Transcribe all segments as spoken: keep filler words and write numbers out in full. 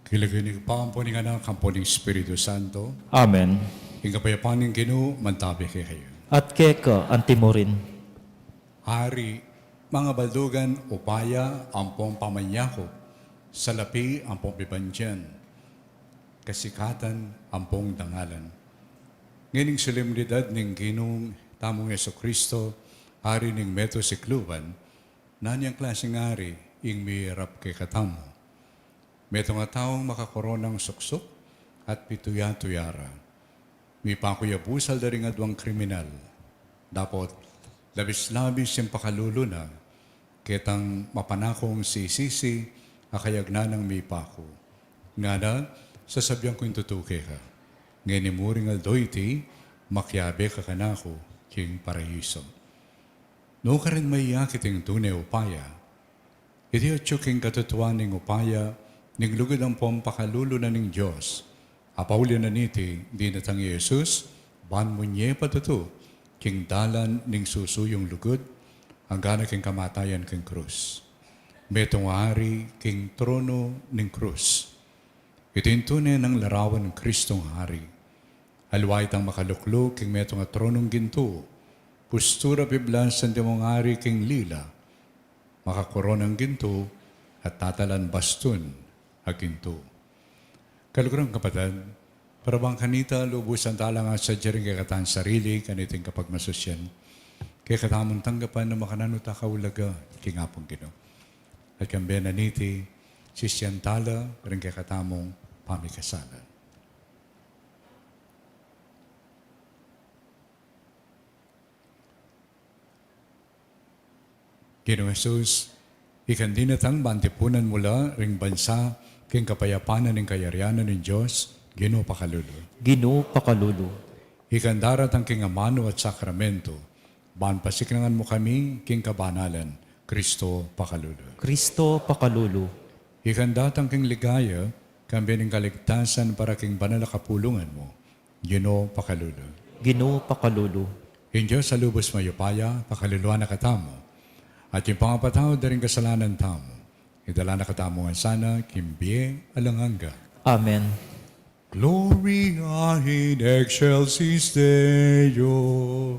King lagyu ning Ibpa, ampon ning Anak, ampon ning Espiritu Santo. Amen. Ing kapayapan ning Ginu mantabi kekayu. At keka antimurin. Ari, mangabaldugan, upaya ampon pamanyakup, salapi ampon pibandian, kasikatan ampon dangalan. Ngening solemnidad ning Ginung tamung Jesucristo, Ari ning metung sikluban, nanu yang klasing Ari ing mirap kekatamu? Metung a taung makakoronang suksuk at pituya-tuya ra. Mipaku ya busal da ring aduang kriminal. Dapot labis-labis ing pakalulu na, ketang mapanakung sisisi a kayagnan nang mipaku. Ngana, sasabian ku ing tutu keka, ngeni mu ring aldo iti, makiabe ka kanaku king paraiso. Nukarin mayakit ing tune upaya. Iti atyu king katutuan ning upaya ning lugud ampon pakalulu na ning Dios. Apauli na niti, dinatang i Jesus, ban munye patutu king dalan ning susuyung lugud, angga na king kamatayan king krus. Metung a Ari king tronu ning krus. Iti ing tune nang larawan ning Kristong Ari. Aliwa itang makalukluk king metung a tronung gintu, pustura piblas antimong ari king lila, makakoronang gintu, at tatalan bastun a gintu. Kaluguran kapatad, para bang kanita lubusan tala ngan sadya ring kekatang sarili, kaniting kapagmasusyan, kekatamung tanggapan na makananu ta kaulaga king Apung Ginu. At kambe na niti, sisian tala ring kekatamung pamikasalan. Ginu Jesus, ikang dinatang ban tipunan mu la ring bansa king kapayapan na ning kayarian na ning Dios, Ginu pakalulu. Ginu pakalulu. Ikang daratang king amanu at sakramentu, ban pasiknangan mu kami king kabanalan, Kristo pakalulu. Kristo pakalulu. Ikang datang king ligaya, kambe ning kaligtasan para king banal a kapulungan mu, Ginu pakalulu. Ginu pakalulu. Ing Dios a lubus mayupaya, pakaluluan na katamu, at ing pangapatawad da ring kasalanan tamu, idala na katamu ngan sana king bie alang angga. Amen. Gloria in excelsis Deo.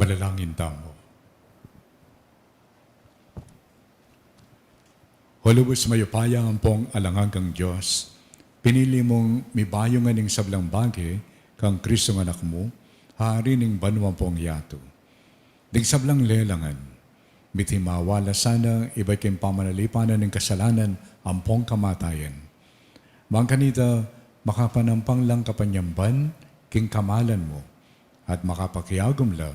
Ipanalangin tamu. O lubus mayupaya ampong alang anggang Dios, pinili mung mibayung ing sablang bage kang Kristung Anak mu, Hari ning banua ampong yatu. Ding sablang lelangan, mitimawa la sana ibat king pamanalipanan ning kasalanan ampong kamatayan. Bang kanita makapanampang lang kapanyamban king kamalan mu, at makapakiagum la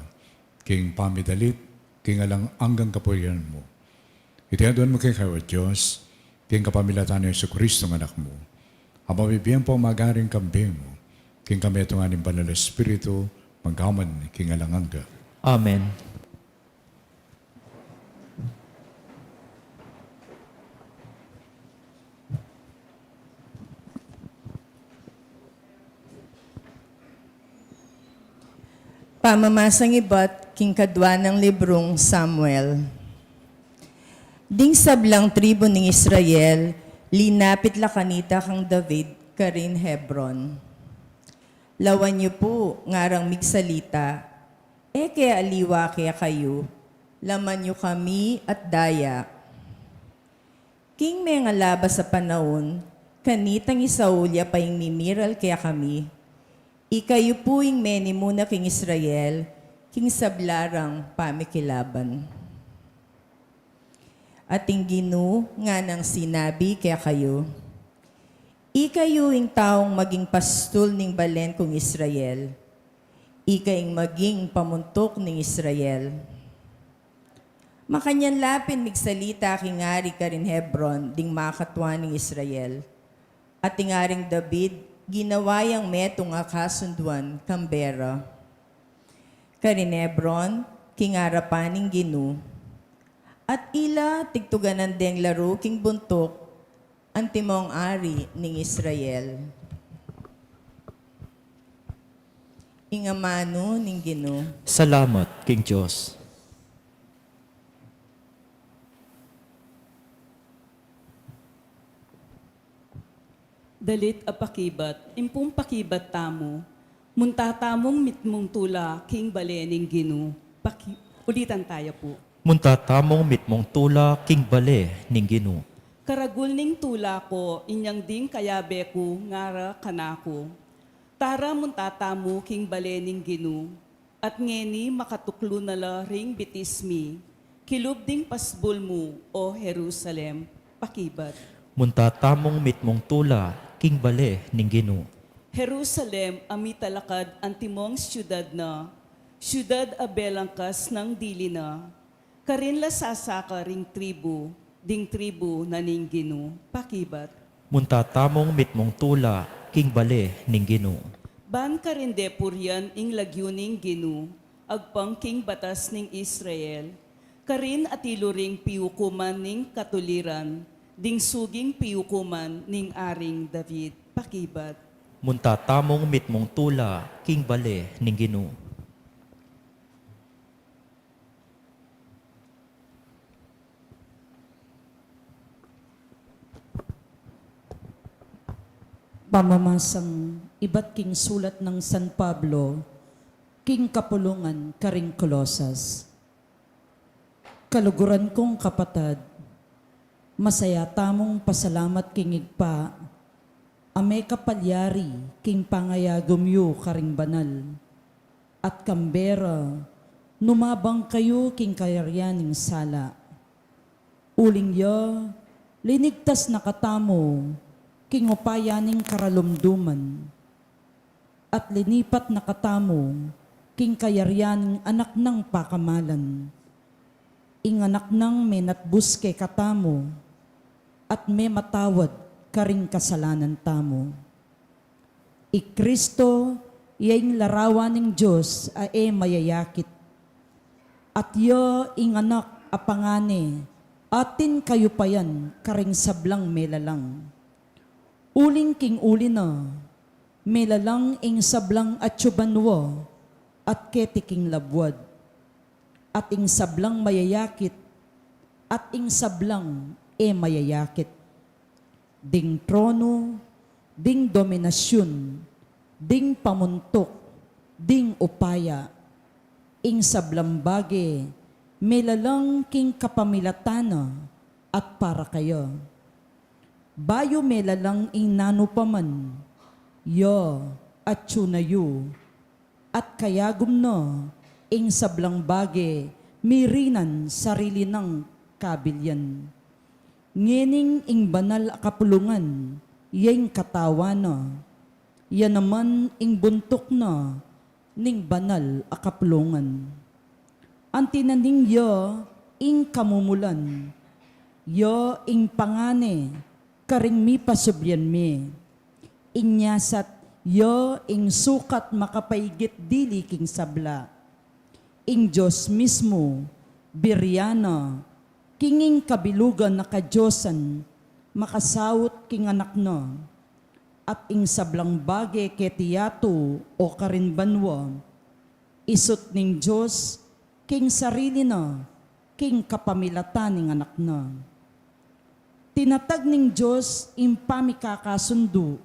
king pamidalit king alang anggang kapurian mu. Iti aduan mu kekami, O Dios, king kapamilatan nang Jesucristo nga Anak mu. Ampo mibie ampong magari kambe mu, king kametungan ning Banal a Espiritu, magpaman king alang angga. Amen. Pamamasang ibat king kadua nang librung Samuel. Ding sablang tribu ning Israel, linapit la kanita kang David karin Hebron. Lawan yu pu, ngarang migsalita, e ke aliwa kekayu, laman yu kami at daya. King mengalabas a panaun, kanitang i Saul ya pa ing mimiral kekami, ikayu pu ing menimuna king Israel, king sabla rang pamikilaban. At ing Ginu nganang sinabi kekayu, ikayu ing taung maging pastul ning balen kung Israel, ika ing maging pamuntuk ning Israel. Makanyan la pin migsalita king ari karin Hebron ding makatua ning Israel, at ing Aring David ginawa yang metung a kasunduan kambe ra. Karin Hebron, king arapan ning Ginu. At ila tigtuganan deng laru king buntuk, antimong ari ning Israel. Ing amanu ning Ginu. Salamat king Dios. Dalit a pakibat, impung pakibat tamu, munta tamung mitmung tula king bale ning Ginu. Paki-, ulitan taya pu. Munta tamung mitmung tula king bale ning Ginu. Karagul ning tula ku, inyang ding kayabe ku ngara kanaku. Tara munta tamu king bale ning Ginu, at ngeni makatuklu na la ring bitis mi, kilub ding pasbul mu, O Jerusalem, pakibat. Munta tamung mitmung tula king bale ning Ginu. Jerusalem, a mitalakad antimong siudad na, siudad a belangkas nang dili na, karin la sasaka ring tribu, ding tribu na ning Ginu, pakibat. Munta tamung mitmung tula king bale ning Ginu. Ban karin depurian ing lagyu ning Ginu, agpang king batas ning Israel, karin atilu ring piukuman ning katuliran, ding suging piukuman ning Aring David, pakibat. Munta tamung mitmung tula king bale ning Ginu. Pamamasang ibat king sulat nang San Pablo king kapulungan karing Colosas. Kaluguran kung kapatad, masaya tamung pasalamat king Ibpa, a mekapalyari king pangayagum yu karing banal, at kambe ra, numabang kayu king kayarian ning sala. Uling ya, linigtas na katamu king upaya ning karalumduman, at linipat na katamu king kayarian ning Anak nang pakamalan, ing Anak nang menatbus kekatamu, at mematawad karing kasalanan tamu. I Kristo, ya ing larawan ning Dios a e mayayakit, at ya ing Anak a pangane, atin kayupayan karing sablang melalang. Uling king uli na, melalang ing sablang atyu banua, at keti king labuad, at ing sablang mayayakit, at ing sablang e mayayakit, ding trono, ding dominasyun, ding pamuntuk, ding upaya. Ing sablang bage, melalang king kapamilatan na at para kaya. Bayu melalang ing nanu pa man, ya atyu na yu, at kayagum na ing sablang bage, mirinan sarili nang kabilyan. Ngening ing banal a kapulungan, ya ing katawan na, ya naman ing buntuk na ning banal a kapulungan. Anti na ning ya ing kamumulan, ya ing pangane karing mipasublian mi. Inyasat ya ing sukat makapaigit dili king sabla. Ing Dios mismu, birian na, king ing kabilugan a kadiosan, makasaut king Anak na. At ing sablang bage keti yatu o karin banua, isut ning Dios king sarili na, king kapamilatan ning Anak na. Tinatag ning Dios ing pamikakasundu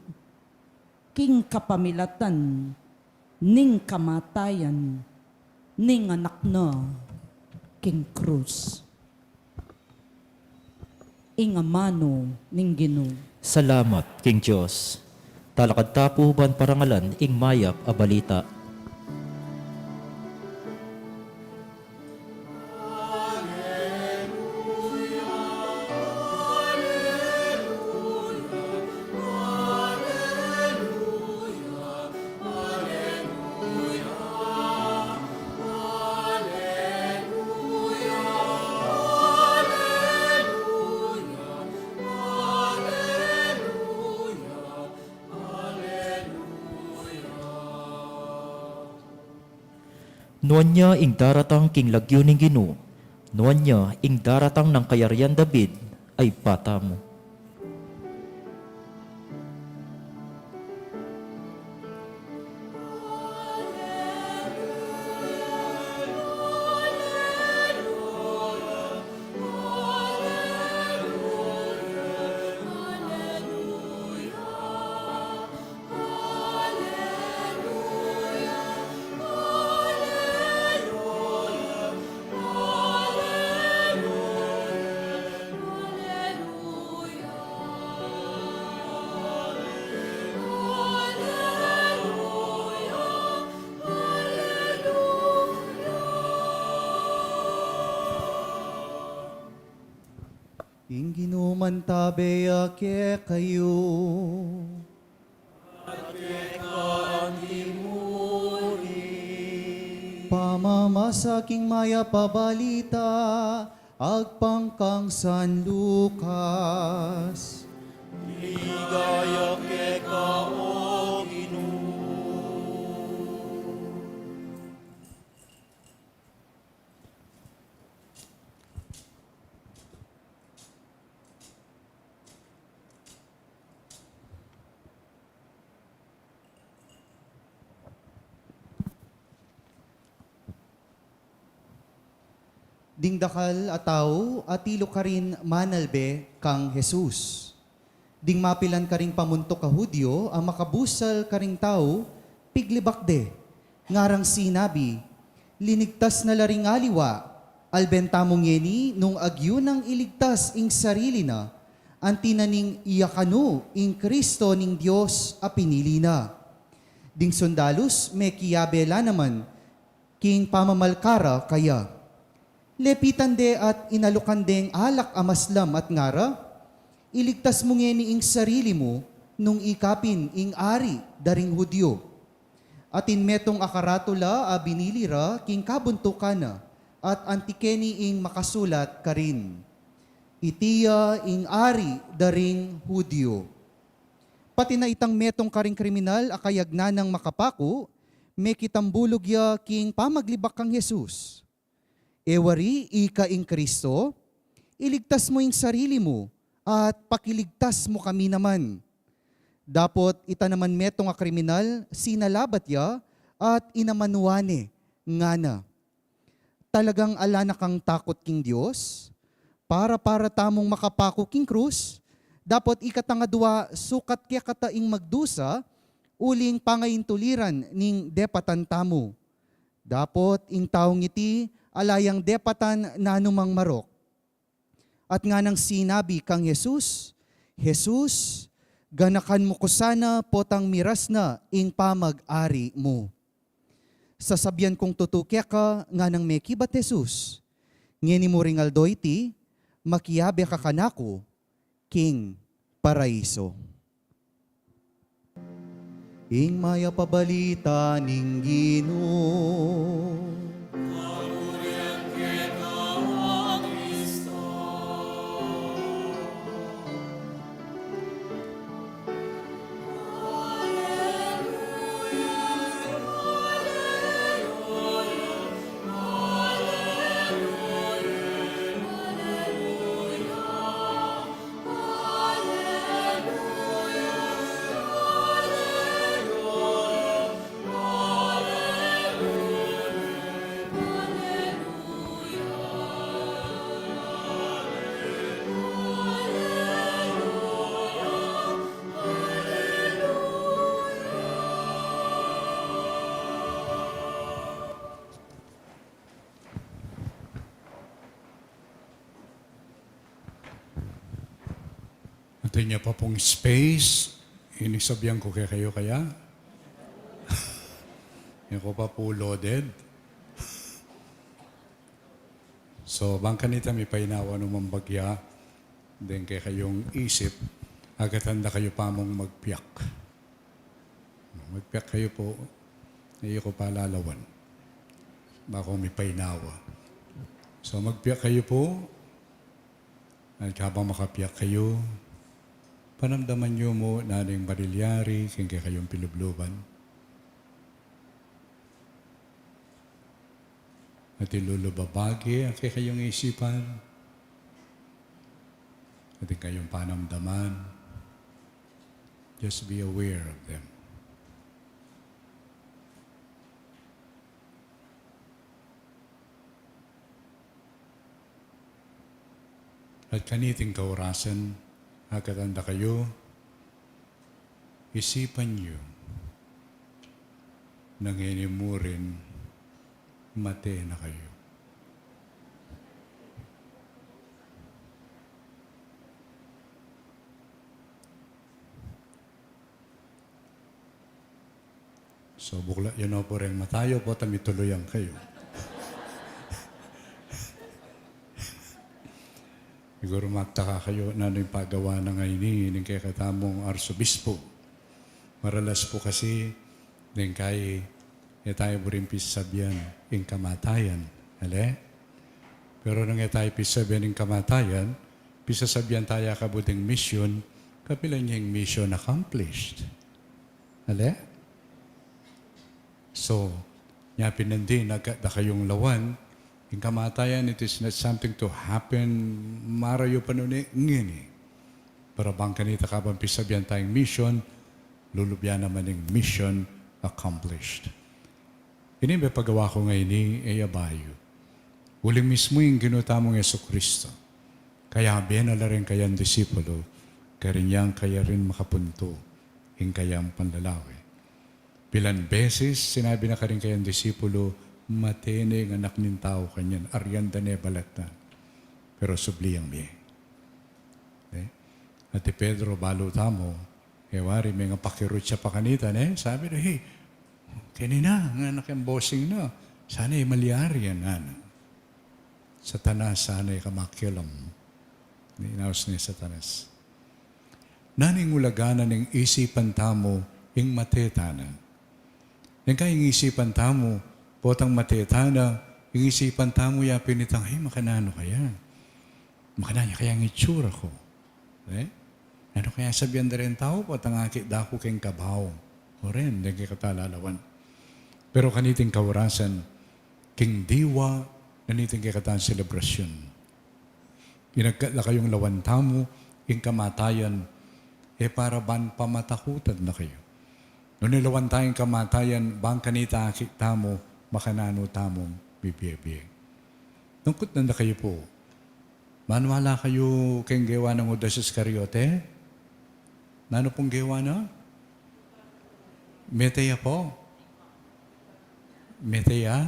king kapamilatan ning kamatayan ning Anak na king krus. Ing amanu ning Ginu. Salamat king Dios. Talakad ta pu ban parangalan ing mayap a balita. Nuan ya ing daratang king lagyu ning Ginu, nuan ya ing daratang nang kayarian David a Ibpa tamu. Ing Ginu mantabe ya kekayu. At keka antimurin. Pamamasa king mayap a balita agpang kang San Lucas. Ligaya keka, O Ginu. Ding dakal a tau atilu karin manalbe kang Jesus. Ding mapilan karing pamuntuk a Judio a makabusal karing tau, piglibak de, ngarang sinabi, "Linigtas na la ring aliwa, alben tamu ngeni nung agyu nang iligtas ing sarili na, anti na ning iya kanu ing Kristo ning Dios a pinili na." Ding sundalus mekiabe la naman king pamamalkara kaya. Lepitan de at inalukan deng alak a maslam at ngara, "Iligtas mu ngeni ing sarili mu nung ika pin ing ari da ring Judio." Atin metung a karatula a binili ra king kabuntukan na, at anti keni ing makasulat karin, "Iti ya ing ari da ring Judio." Pati na itang metung karing kriminal a kayagnan nang makapaku, mekitambulug ya king pamaglibak kang Jesus. "E wari ika ing Kristo? Iligtas mu ing sarili mu, at pakiligtas mu kami naman." Dapot ita naman metung a kriminal sinalabat ya at inamanuan ne, ngana, "Talagang ala na kang takut king Dios? Para-para tamung makapaku king krus, dapot ika tang adua sukat kekata ing magdusa, uling pangaintuliran ning depatan tamu." Dapot ing taung iti ala yang depatan nanumang marok. At nganang sinabi kang Jesus, "Jesus, ganakan mu ku sana potang miras na ing pamag-ari mu." Sasabian kung tutu keka, nganang mekibat Jesus, ngeni mu ring aldo iti, makiabe ka kanaku king paraiso. Ing mayap a balita ning Ginu. Atin ya pa pung space, ini sabian ku kekayu kaya. Ini ku pa pu loaded. So, bang kanita mipainawa nu mang bagya, deng kekayung isip, agatan da kayu pa mung magpiak. Magpiak kayu pu, e yu ku pa lalawan. Bang ku mipainawa. So, magpiak kayu pu, at kabang makapiak kayu, panamdaman yu mu nanu ing marilyari king kekayung pilubluban. Atin lulub a bage a kekayung isipan, atin kayung panamdaman. Just be aware of them. At kaniting kaurasan, agatan da kayu, isipan yu nang ini murin mate na kayu. So, buklat yu no pu reng mata yu, potang mituluyan kayu. Siguru magtaka kayu, nanu ing pagawa na ngeni ning kekatamung arsobispo. Maralas pu kasi, deng kai, e tayu buring pisasabian ing kamatayan. Ale? Pero nung e tayu pisasabian ing kamatayan, pisasabian tayu kabu ding mission, kapilan ya ing mission accomplished. Ale? So, nya pin nandin, agkat da kayung lawan, ing kamatayan, it is not something to happen, marayu pa nune ngeni. Pero bang kanita kabang pisabian tayung mission, lulub ya naman ing mission accomplished. Ini mepagawa ku ngeni, e ya bayu. Uling mismu ing Ginu tamung Jesucristo, kayabe na la reng kayang disipulo, karin yang kayarin makapuntu ing kayang panlalawe. Pilan beses sinabi na karing kayang disipulo, "Mate ne ing Anak ning Tau kanyan, arian da ne balat na." Pero subli yang mie. E? At i Pedro, balu tamu, e wari, menga pakirutsa pa kanita, ne? Sabi na, "Hey, keni na, ing anak yang bossing na. Sana e malyari yan, ana." Satanas, sana e ka makialam. Inaus ne Satanas. Nanu ing ulaga na ning isipan tamu ing mate tana? Neng ka ing isipan tamu, potang mate tana, ing isipan tamu ya pin itang, "Ay, makananu kaya? Makananu kaya ing itsura ku?" E? Nanu kaya sabian da reng tau, potang akit da ku keng kabaw? O ren, deng kekatang lalawan. Pero kaniting kaurasan, king diwa na niting kekatang selebrasyun, inagkat la kayung lawan tamu ing kamatayan, e para ban pamatakutan da kayu. Nune lawan taya ing kamatayan, bang kanita akit tamu, makananu tamung mibie-bie. Nung kutnan da kayu pu, maniwala kayu keng gewa nang Judas Iscariote? Nanu pung gewa na? Mete ya pu? Mete ya?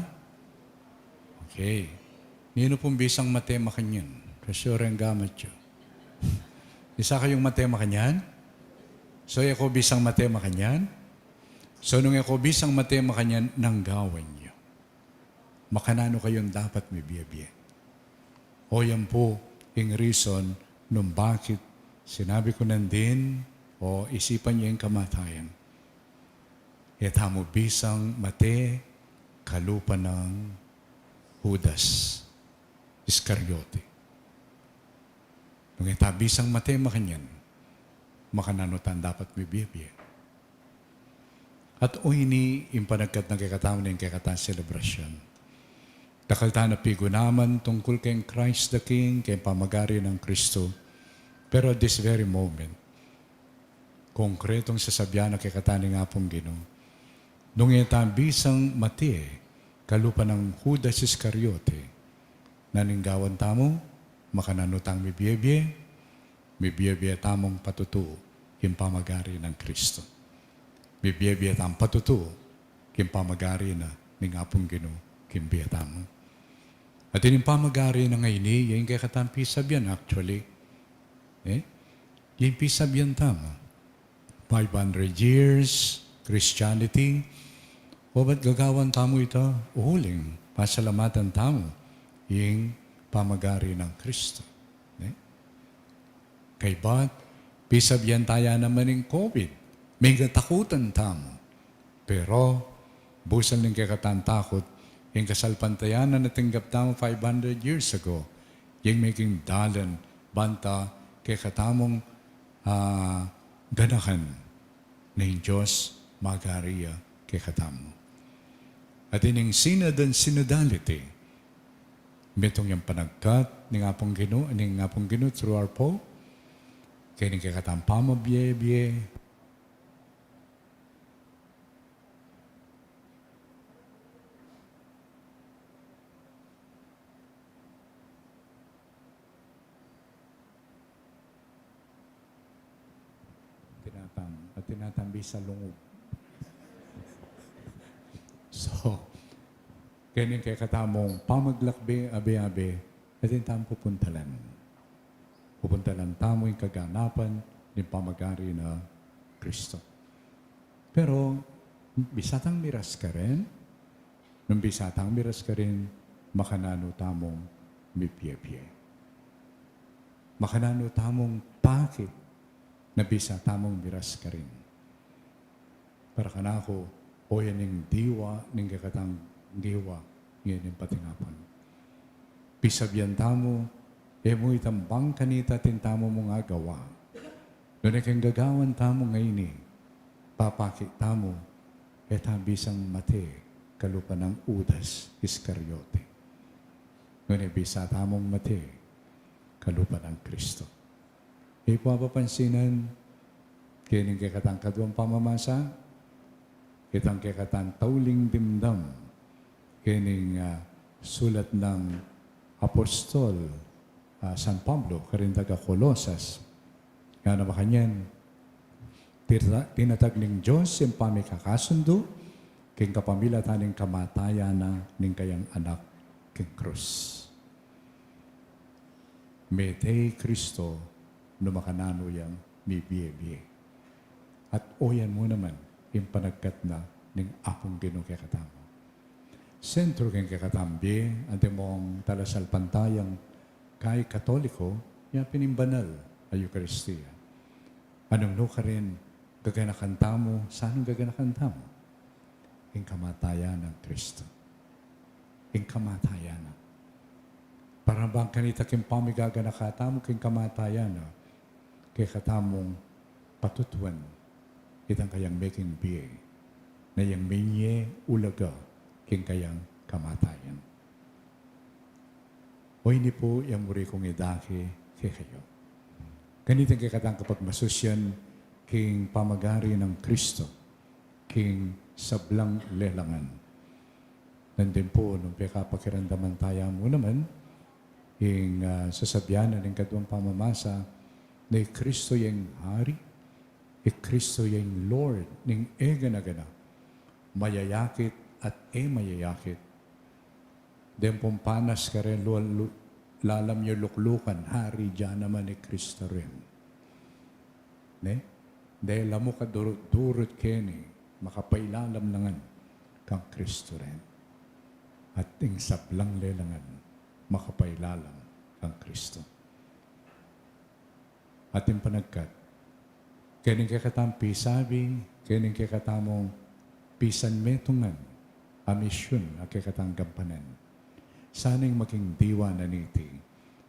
Okay. Ninu pung bisang mate makanyan? Kasi orang gamat yu. Isa kayung mate makanyan? So, e ko bisang mate makanyan? So, nung e ko bisang mate makanyan, nanu ing gawan yu? Makananu kayung dapat mibie-bie? O, yan pu ing reason nung bakit sinabi ku nandin, o, isipan ye ing kamatayan. E tamu bisang mate kalupa nang Judas Iscariote. Nung e ta bisang mate makanyan, makananu tang dapat mibie-bie? At o ini ing panagkat na kekatamu ning kekatang selebrasyon. Dakal tang pigunaman tungkul keng Christ the King, keng pamagari nang Kristo. Pero at this very moment, konkretung sasabyan na kekatamu ning Apung Ginu, nung e ta bisang mate kalupa nang Judas Iscariote, nanu ing gawan tamu? Makananu tang mibie-bie? Mibie-bie tamung patutu king pamagari nang Kristo. Mibie-bie tamung patutu king pamagari na ning Apung Ginu king bie tamu. At ining pamagari na ngeni, ing kekatang pisabyan, actually. E? Ing pisabyan tamu. Five hundred years Christianity. O, ba't gagawan tamu ita? Uling pasalamatan tamu ing pamagari nang Kristo. E? Kaybat, pisabyan taya naman ing COVID. Migatakutan tamu. Pero, busal ning kekatang takut, ing kasalpantayanan a tinggap tamu five hundred years ago, yang meging dalan banta kekatamung, ah, ganakan ning Dios magari ya kekatamu. At ining synod and synodality, metung yang panagkat ning Apung Ginu, ning Apung Ginu through our Pope, keni ing kekatang pamabie-bie. Atin atang, atin atang bisa lungub. So, keni ing kekatamung pamaglakbe, abe-abe, atin tamung pupuntalan. Pupuntalan tamu ing kaganapan ning pamagari na Kristo. Pero, bisa tang miras karin? Nung bisa tang miras karin, makananu tamung mibie-bie? Makananu tamung pakit na bisa tamung miras karin? Para kanaku, o, yan ing diwa ning kekatang diwa ngeni ning patingapun. Pisabyan tamu, e mu itambang kanita atin tamu mung agawa. Nune ing gagawan tamu ngeni, papakit tamu, e ta bisang mate kalupa nang Judas Iscariote. Nune bisa tamung mate kalupa nang Kristo. E pu ba pansinan, keni ing kekatang kaduang pamamasa, itang kekatang tauling dimdam, keni ing, ah, sulat nang Apostol, ah, San Pablo karing taga Colosas. Ngana makanyan, tina-, tinatag ning Dios ing pamikakasundu king kapamilatan ning kamatayan na ning kayang Anak king krus. Mete i Kristo nung makananu yang mibie-bie. At o yan mu naman ing panagkat na ning Apung Ginu kekatamu. Sentro king kekatang bie, antimong talasalpantayang kai Katoliko, ya pin ing banal a Eukaristia. Nung nu karin gaganakan tamu, sanung gaganakan tamu? Ing kamatayan nang Kristo. Ing kamatayan na. Para bang kanita king pamigaganaka tamu king kamatayan na, kekatamung patutuan itang kayang meging bie, na yang minye ulaga king kayang kamatayan. O ini pu yang muri kung idake kekayu. Kaniting kekatang kapagmasusyan king pamagari nang Kristo king sablang lelangan. Nandin pu, nung pekapakiramdaman taya mu naman ing, ah, sasabian na ning kaduang pamamasa, na i Kristo yang Hari, i Kristo yang Lord ning egana-gana, mayayakit at e mayayakit. Deng pampanas karen lu-, lu-, lalam ning luklukan, hari ya naman i Kristo rin. Ne? Deng lamuk a duru-, durut keni, makapailalam la ngan kang Kristo rin. At ing sablang lelangan, makapailalam kang Kristo. Atin panagkat, keni kekatang pisabi, keni kekatamung pisanmetungan a misyun a kekatang gampanan. Sana ing maging diwa na niti,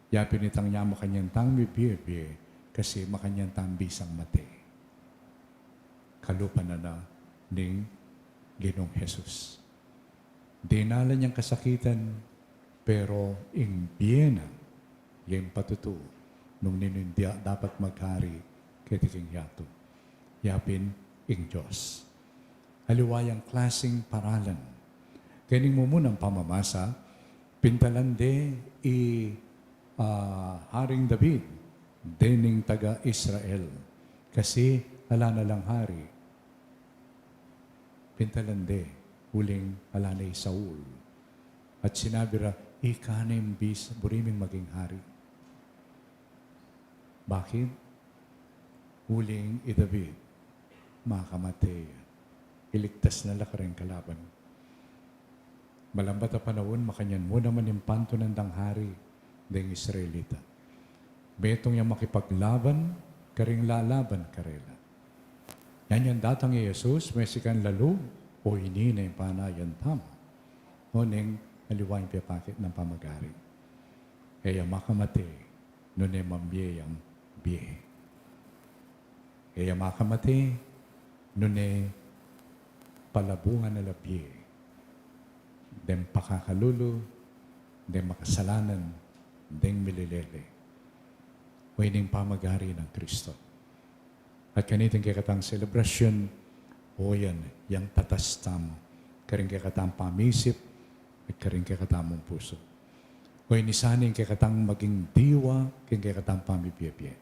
ya pin itang ya makanyan tang mibie-bie, kasi makanyan tang bisang mate. Kalupa na na ning Ginung Jesus. Dinalan yang kasakitan, pero ing bie na, yang patutu, nung ninu ing dia-, dapat maghari keti king yatu. Ya pin ing Dios. Aliwa yang klasing paralan. Kening mumunang pamamasa, pintalan de i, ah, Haring David, dening taga Israel. Kasi ala na lang hari. Pintalan de, uling ala na i Saul. At sinabi ra, "Ika na ing bis-, buri ming maging hari." Bakit? Uling i David, makamate ya. Iligtas na la kareng kalaban. Malambat a panaun, makanyan mu naman ing pantunan dang hari deng Israelita. Metung yang makipaglaban karing lalaban karela. Nganyan datang i Jesus, mesikan lalu, o ini na ing panayan tamu. Oneng aliwa ing pepakit nang pamagari. E ya makamate, nune mamie yang bie. E ya makamate, nune palabungan na la bie deng pakakalulu, deng makasalanan, deng mililele. O ining pamagari nang Kristo. At kaniting kekatang selebrasyun, o yan, yang tatas tamu, karing kekatang pamisip, at karing kekatamung pusu. O ini sana ing kekatang maging diwa, king kekatang pamibie-bie.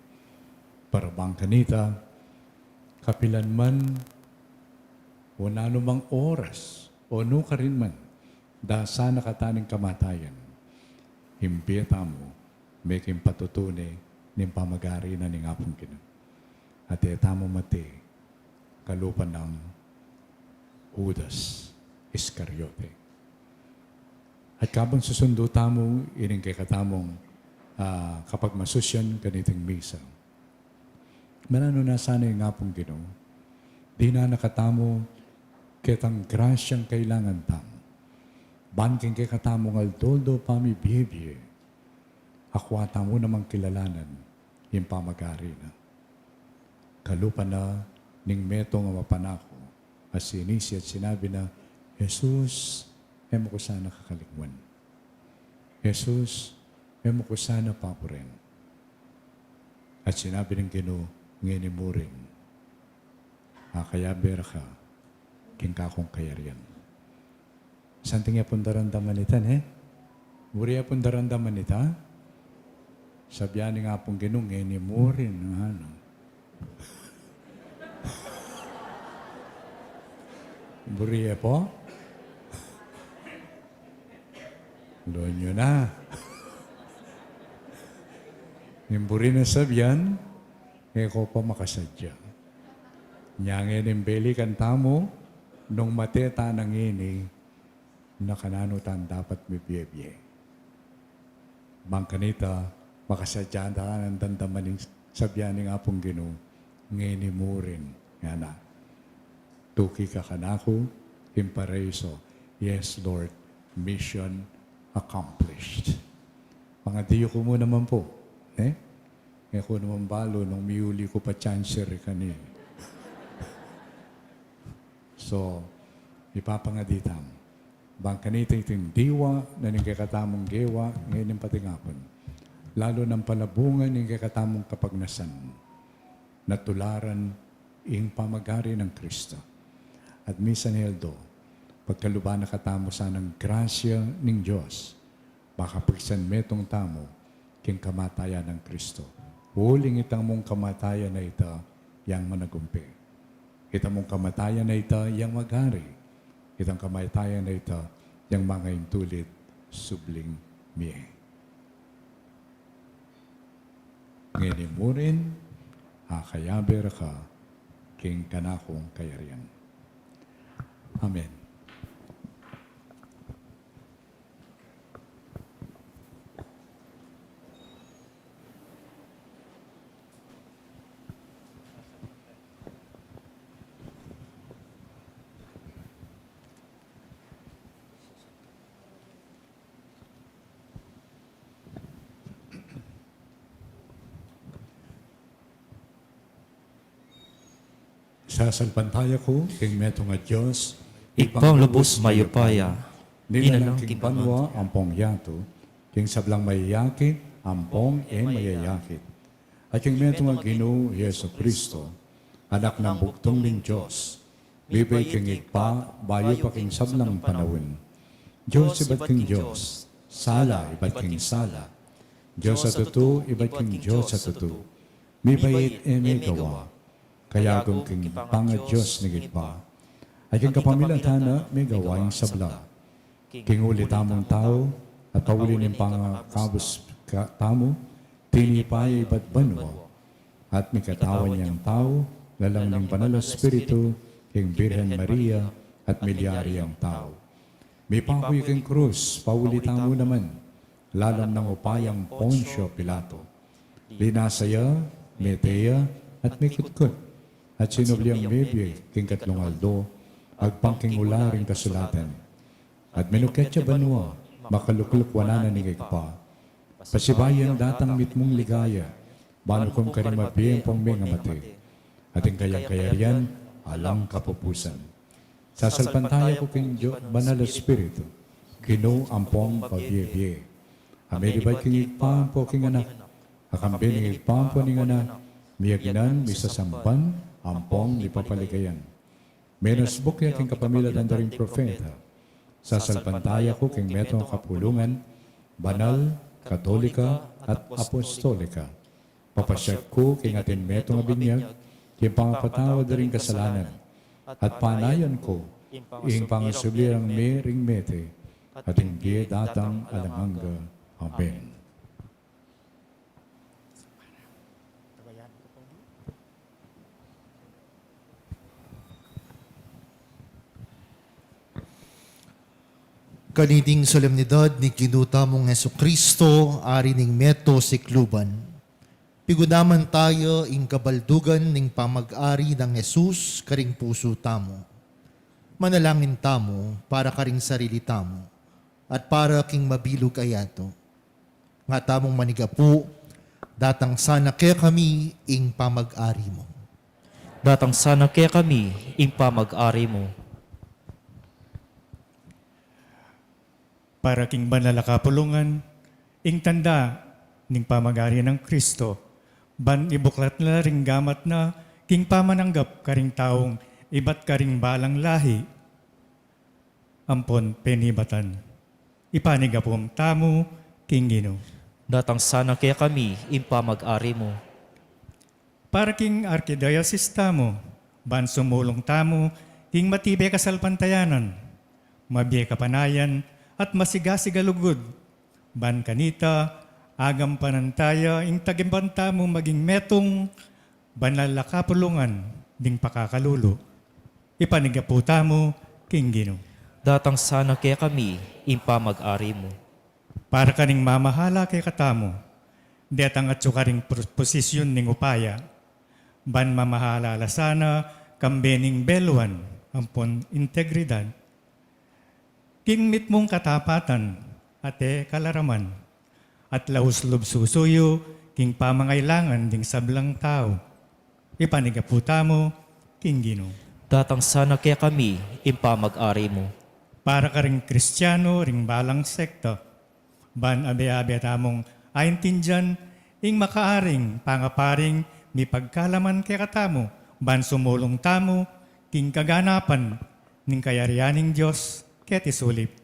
Para bang kanita, kapilan man, o nanumang oras, o nukarin man, da sana kataning kamatayan, ing bie tamu, meking patutu ne ning pamagari na ning Apung Ginu. At e tamu mate, kalupa nang Judas Iscariote. At kabang susundu tamu ining kekatamung, ah, kapagmasusyan kaniting misa. Mananu na sana ing Apung Ginu, dinan na katamu ketang grasyang kailangan tamu. Ban king kekatamung aldo-aldo pamibie-bie, akua tamu namang kilalanan ing pamagari na. Kalupa na ning metung a mapanaku, a sinisi at sinabi na, "Jesus, e mu ku sana kakalingwan. Jesus, e mu ku sana papuren." At sinabi ning Ginu, "Ngeni mu rin, akayabe ra ka king kakung kayarian." Santing ya pung daramdaman ita, ne? Buri ya pung daramdaman ita? Sabian ning Apung Ginu, "Ngeni mu rin," ngana. Buri ya pu? Lon yu na. Ing buri nang sabian, e ko pa makasadya. Nya ngeni ing balikan tamu, nung mate ta na ngeni, na kananu tang dapat mibie-bie. Bang kanita, makasadya ta nang damdaman ing sabian ning Apung Ginu, "Ngeni mu rin," ngana. "Tuki ka kanaku king paraiso." Yes, Lord, mission accomplished. Pangadi yu ku mu naman pu, ne? E ku naman balu nung miuli ku pa chancer keni. So, ipapangadi tamu. Bang kanita iting diwa na ning kekatamung gewa, ngeni ampon king apung. Lalu nang palabungan ning kekatamung kapagnasan. Na tularan ing pamagari nang Kristo. At misan aldo, pagkaluban na katamu sanang grasya ning Dios, ba kapagsanmetung tamu king kamatayan nang Kristo. Uling ita mung kamatayan a ita yang managumpe. Ita mung kamatayan a ita yang maghari. Itang kamatayan a ita, yang mangaintulid subling mie. Ngeni murin, akayabe ra ka king kanakung kayarian. Amen. Sasalpantaya ku king metung a Dios, Ibpang lubus mayupaya, nilalang king banua ampong yatu, king sablang mayayakit ampong e mayayakit, at king metung a Ginu Jesu Cristo, Anak nang bugtung ning Dios, mibait king Ibpa bayu pa king sablang panaun. Dios ibat king Dios, sala ibat king sala, Dios a tutu ibat king Dios a tutu, mibait e megawa, kayagum king pangadios ning Ibpa, at king kapamilatan na megawa ing sabla. King uli tamung tau, at pauli ning pangakabus ka-, tamu, tinipa ya ibat banua, at mikatawan yang tau, lalang ning Banal a Espiritu, king Birhen Maria, at milyari yang tau. Mipaku ya king krus, pauli tamu naman, lalam nang upayang Poncio Pilato. Linasa ya, mete ya, at mikutkut, at sinubli yang mebie king katlung aldo, agpang king ula ring kasulatan. At minukyat ya banua, makalukluk wanan ning Ibpa. Pasibayu yang datang mitmung ligaya, ban ukum karing mabie ampong mengamate. At ing kayang kayarian, alang kapupusan. Sasalpantaya ku king Dio-, Banal a Espiritu, Ginu ampong pabie-bie. A melibat king Ibpa ampo king Anak, a kambe ning Ibpa ampo ning Anak, miyagnan, misasamban, ampong mipapaligayan. Menasbuk ya king kapamilatan da ring propeta. Sasalpantaya ku king metung a kapulungan, banal, katolika, at apostolika. Papasyag ku king atin metung a binyag, king pangapatawad da ring kasalanan, at panayan ku ing pangasubli rang mie ring mete, at ing bie datang alang angga. Amen. Kaniting solemnidad ning Ginu tamung Jesucristo, Ari ning meto sikluban, pigunaman taya ing kabaldugan ning pamag-ari nang Jesus karing pusu tamu. Manalangin tamu para karing sarili tamu at para king mabilug a yatu. Nga tamung manigapu, datang sana kekami ing pamag-ari mu. Datang sana kekami ing pamag-ari mu. Para king banal a kapulungan, ing tanda ning pamag-ari nang Kristo, ban ibuklat na ring gamat na king pamananggap karing taung ibat karing balang lahi ampon penibatan. Ipanigapu tamu king Ginu. Datang sana kekami ing pamag-ari mu. Para king arkidiocese tamu, ban sumulung tamu king matibe kasalpantayanan, mabie kapanayan, at masigasig a lugud, ban kanita, agampanan taya ing tagiban tamu maging metung banal a kapulungan ding pakakalulu. Ipanigapu tamu king Ginu. Datang sana kekami ing pamag-ari mu. Para karing mamahala kekatamu, detang atyu karing pro-, posisyon ning upaya, ban mamahala la sana kambe ning beluan ampon integridad, king mitmung katapatan at e kalaraman, at laus lub susuyu king pamangailangan ding sablang tau. Ipanigapu tamu king Ginu. Datang sana kekami ing pamag-ari mu. Para karing Kristiano ring balang sekta, ban abe-abe tamung aintindian ing makaaring pangaparing mipagkalaman kekatamu, ban sumulung tamu king kaganapan ning kayarian ning Dios keti sulip.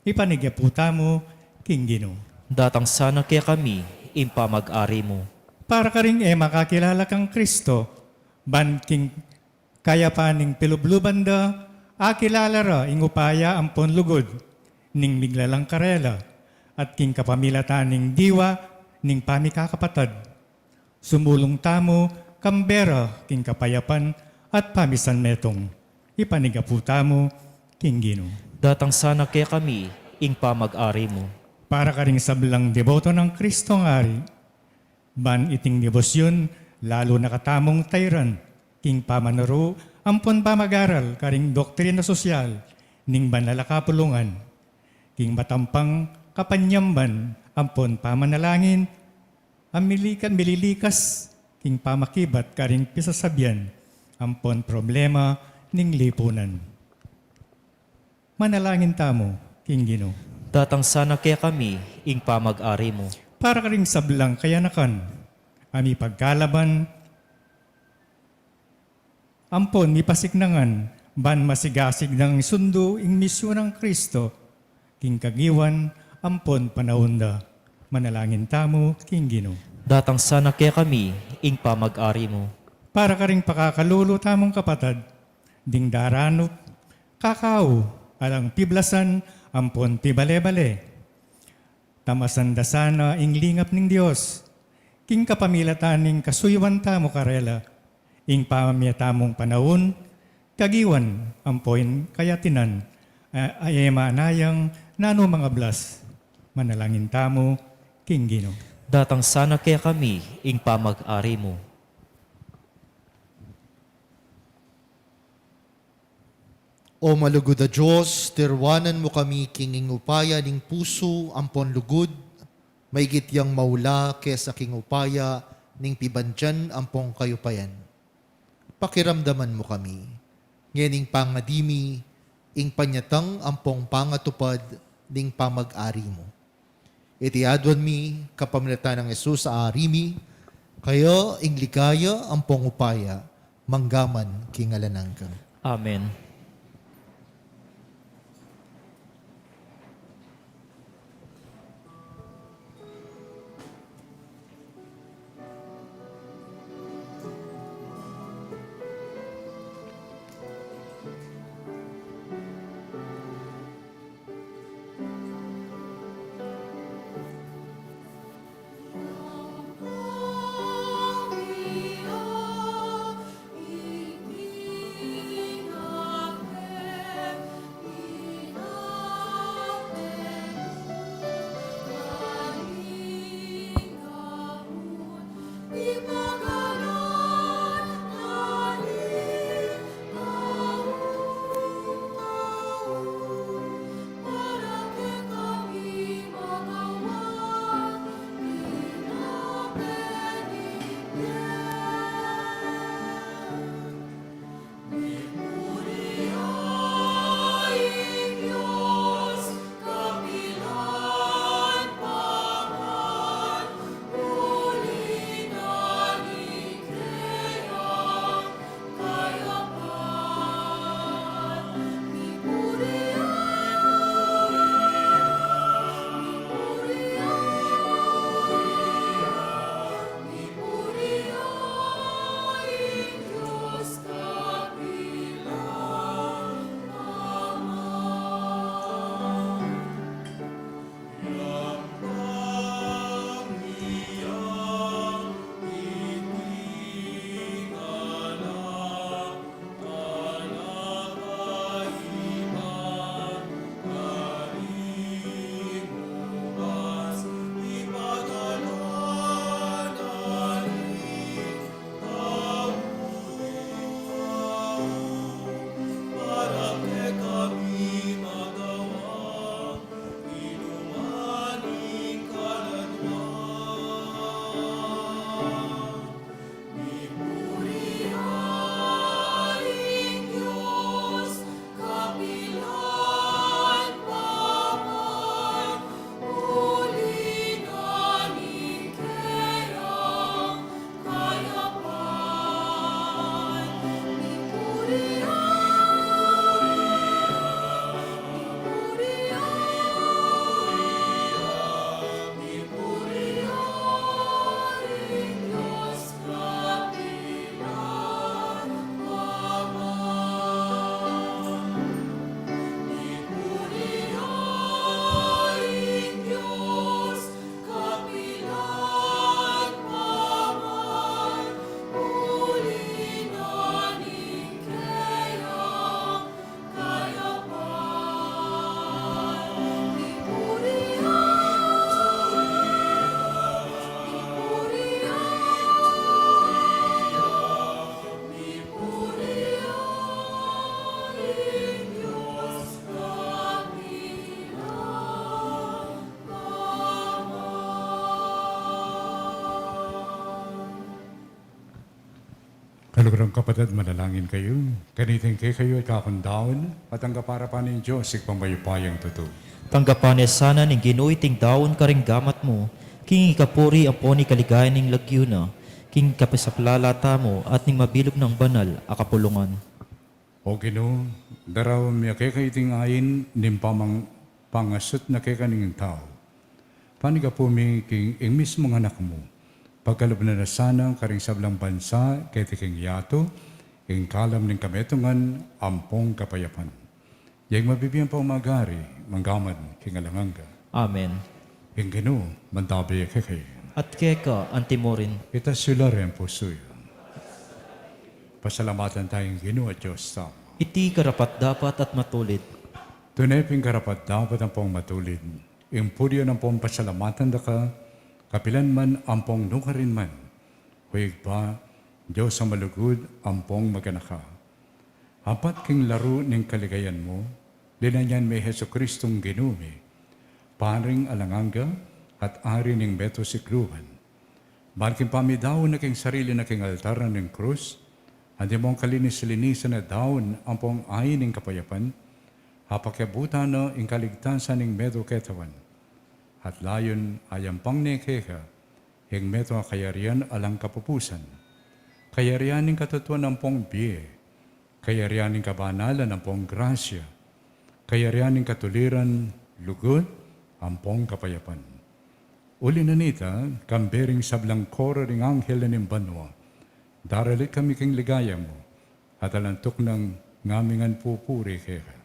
Ipanigapu tamu king Ginu. Datang sana kekami ing pamag-ari mu. Para karing e makakilala kang Kristo, ban king kayapan ning pilubluban da, Akilala ra ing upaya ampon lugud ning miglalang karela, at king kapamilatan ning diwa ning pamikakapatad, sumulung tamu kambe ra king kapayapan at pamisanmetung. Ipanyawad tamu king Ginu. Datang sana kekami ing pamag-ari mu. Para karing sablang deboto nang Kristong Ari, ban iting debosyun lalu na katamung tairan king pamanuru ampon pamag-aral karing doktrina sosyal ning banal a kapulungan, king matampang kapanyamban ampon pamanalangin, a milika-, mililikas king pamakibat karing pisasabian ampon problema ning lipunan. Manalangin tamu king Ginu. Datang sana kekami ing pamag-ari mu. Para karing sablang kayanakan a mipagkalaban ampon mipasiknangan ban masigasig nang isundu ing misyun nang Kristo king kagiwan ampon panaun da. Manalangin tamu king Ginu. Datang sana kekami ing pamag-ari mu. Para karing pakakalulu tamung kapatad ding daranup kakau, alang piblasan ampon pibale-bale, tamasan da sana ing lingap ning Dios king kapamilatan ning kasuyuan tamu karela, ing pamamie tamung panaun, kagiwan ampon kayatinan, a, a e manayang nanu mang ablas. Manalangin tamu king Ginu. Datang sana kekami ing pamag-ari mu. O malugud a Dios, tiruanan mu kami king ing upaya ning pusu ampon lugud, maigit yang maula kesa king upaya ning pibandian ampon kayupayan. Pakiramdaman mu kami ngening pangadi mi ing panyatang ampon pangatupad ning pamag-ari mu. Iti aduan mi kapamilatan nang Jesus a Ari mi, kaya ing ligaya ampon upaya manggaman king alang angga. Amen. Sigurung kapatad, manalangin kayu. Kaniting kekayu at kakundaun, at ang kaparapan ning Dios, Ibpang mayupayang tutu. Tanggapan ne sana ning Ginu iting daun karing gamat mu, king ikapuri ampon ikaligaya ning lagyu na, king kapisaplala tamu at ning mabilug nang banal a kapulungan. O Ginu, daraun mi keka iting ain ning pamang-, pangasut na keka ning tau. Panigapu mi king ing mismung Anak mu, pagkalub na na sana karing sablang bansa keti king yatu, ing kalam ning kametungan ampong kapayapan. Yang mabibie ampong magari, mangga man king alang angga. Amen. Ing Ginu mantabi kekayu. At keka antimurin. Itas yu la ring pusu yu. Pasalamatan taya ing Ginu a Dios tamu. Iti karapat-dapat at matulid. Tune pin karapat-dapat ampong matulid ing purian ampong pasalamatan da ka, kapilan man ampong nukarin man, O Ibpa, Dios a malugud ampong maganaka. Apat king laru ning kaligayan mu, linanyan mi Jesucristong Ginu mi, Paring alang angga at Ari ning meto sikluban. Ban king pamidaun na king sarili na king altar na ning krus, antimong kalinis-linisan a daun ampong ain ning kapayapan, apakiabutan na ing kaligtasan ning meto ketawan. At layun a yampang ne keka ing meto a kayarian alang kapupusan, kayarian ning katutuan ampong bie, kayarian ning kabanalan ampong grasya, kayarian ning katuliran, lugud ampong kapayapan. Uli na nita, kambe ring sablang koro ring anghel na ning banua, daralit kami king ligaya mu, at alang tuknang ngaming pupuri keka.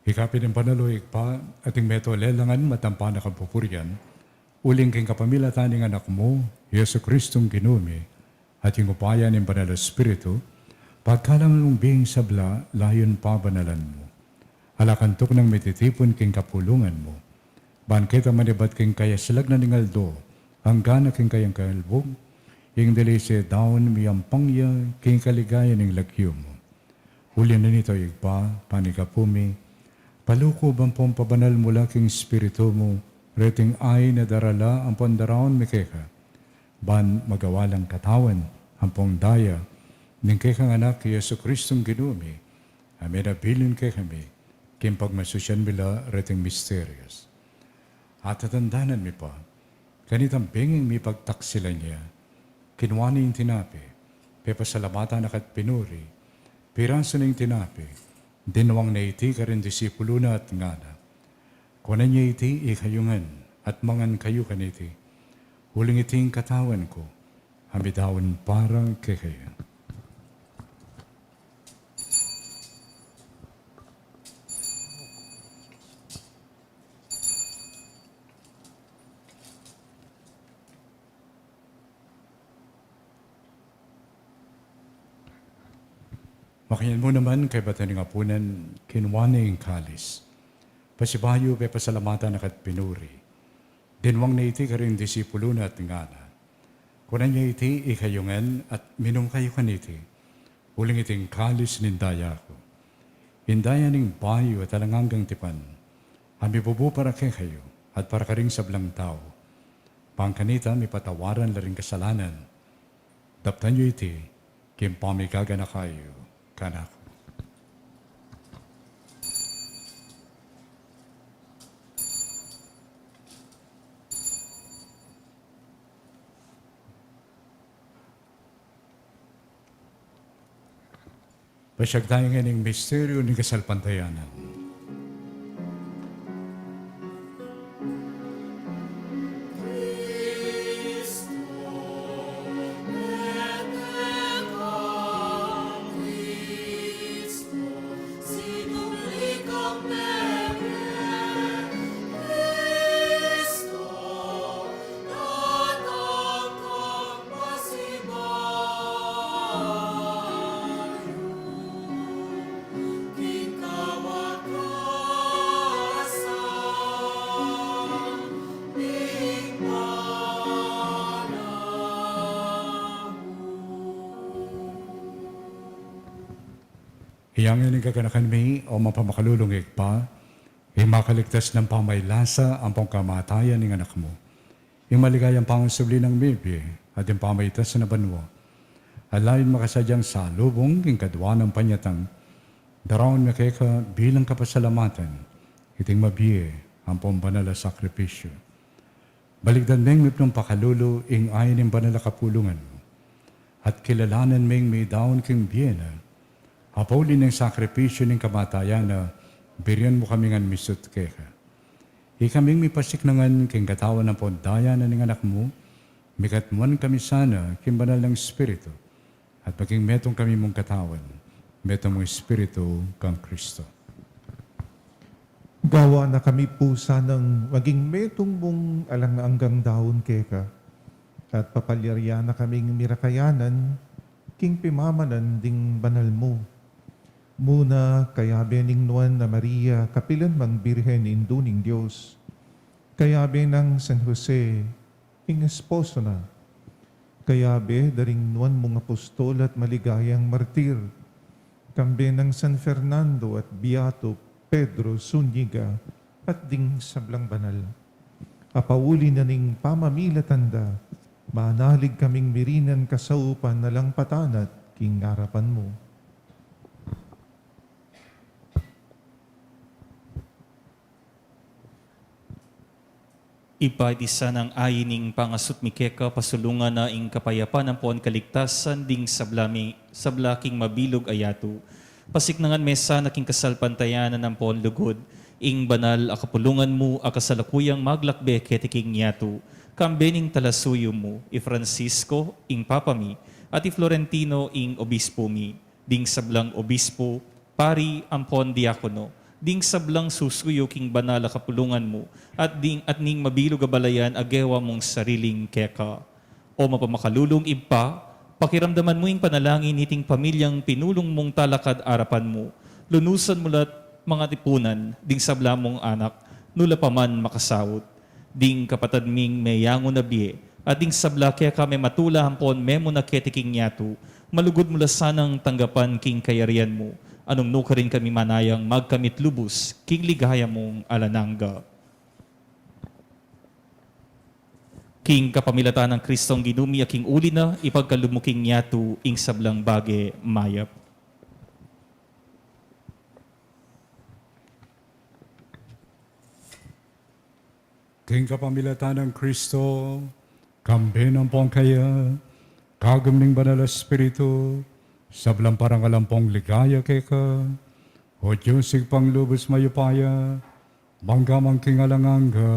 Ika pin ing banal, o Ibpa, at ing meto lelangan matampa na kang pupurian, uling king kapamilatan ning Anak mu, Jesucristong Ginu mi, at king upaya ning Banal a Espiritu, pagkalam nung bing sabla layun pabanalan mu. Ala kang tuknang mititipun king kapulungan mu. Ban keta manibat king kayaslag na ning aldo, angga na king kayang kalbug, ing dili se daun miyampang ya king kaligayan ning lagyu mu. Uli na nita, o Ibpa, panigapu mi, palukub ampong pabanal mu la king Espiritu mu reting ain a darala ampong daraun mi keka, ban magawa lang katawan ampong daya ning kekang Anak, Jesucristong Ginu mi, a menabilin kekami king pagmasusian mi la reting misterios. At tatandanan mi pa, kanitang benging mipagtaksilan ya, kinua ne ing tinape, pepasalamatan na ka't pinuri, pirasu ne ing tinape, dinwang ne iti karing disipulu na at ngana, kunan ye iti ikayu ngan at mangan kayu kaniti, uling iti ing katawan ku, a midaun para kekayu. Makanyan mu naman, kaybat na ning apunan, kinua ne ing kalis. Pasibayu, pepasalamatan na ka't pinuri. Dinwang ne iti karing disipulu na at ngana, kunan ye iti ikayu ngan at minum kayu kaniti, uling iti ing kalis ning daya ku, ing daya ning bayu at alang anggang tipan, a mibubu para kekayu at para karing sablang tau, ban kanita mipatawaran la ring kasalanan. Daptan yu iti king pamigaganaka yu kanaku. Pasiag tamu ngening misteryu ning kasalpantayanan. Iyang ini kaganakan mi, o mapamakalulung Ibpa, ing makaligtas nang pamailasa ampong kamatayan ning Anak mu. Ing maligayang pangasubli nang mebie at ing pamaitas na banua. Ala ing makasadyang salubung king kadua nang panyatang. Daraun mi keka bilang kapasalamatan iting mabie ampong banal a sakripisyu. Balikdan meng mipnung pakalulu ing ain ning banal a kapulungan mu. At kilalanan meng midaun king bie na, apauli ning sakripisyu ning kamatayan na, birian mu kami ngan misut keka. Ikaming mipasiknangan king katawan ampong daya na ning Anak mu, mikatmuan kami sana king banal nang Espiritu, at maging metung kami mung katawan, metung mung Espiritu kang Kristo. Gawa na kami pu sanang maging metung mung alang anggang daun keka, at papalyarian na kaming mirakayanan king pimamanan ding banal mu. Muna kayabe ning Nuan a Maria, kapilan mang Birhen, Indu ning Dios, kayabe nang San Jose, ing esposo na, kayabe da ring nuan mung apostol at maligayang martir, kambe nang San Fernando at Beato Pedro Zuniga, at ding sablang banal a pauli na ning pamamilatan da, manalig kaming mirinan kasaupan alang patanat king arapan mu. Ibpa, iti sanang ain ning pangasut mi keka, pasulungan na ing kapayapan ampon kaligtasan ding sabla mi, sabla king mabilug a yatu. Pasiknangan me sana king kasalpantayanan ampon lugud ing banal a kapulungan mu a kasalukuyang maglakbe keti king yatu, kambe ning talasuyu mu, i Francisco, ing Papa mi, at i Florentino, ing Obispo mi, ding sablang obispo, pari, ampon diakono, ding sablang susuyu king banal a kapulungan mu, at ding, at ning mabilug a balayan a gewa mung sariling keka. O mapamakalulung Ibpa, pakiramdaman mu ing panalangin niting pamilyang pinulung mung talakad arapan mu. Lunusan mu la't mangatipunan ding sabla mung anak, nu la pa man makasaut. Ding kapatad ming meyangu na bie, at ding sabla keka mematula ampon memuna keti king yatu, malugud mu la sanang tanggapan king kayarian mu, a nung nukarin kami manayang magkamit lubus king ligaya mung alang angga. King kapamilatan nang Kristong Ginu mi, a king uli na ipagkalub mu king yatu ing sablang bage mayap. King kapamilatan nang Kristo, kambe na ampon keya, kagum ning Banal a Espiritu, sablang parangal ampon ligaya keka, O Dios, Ibpang lubus mayupaya, mangga man king alang angga.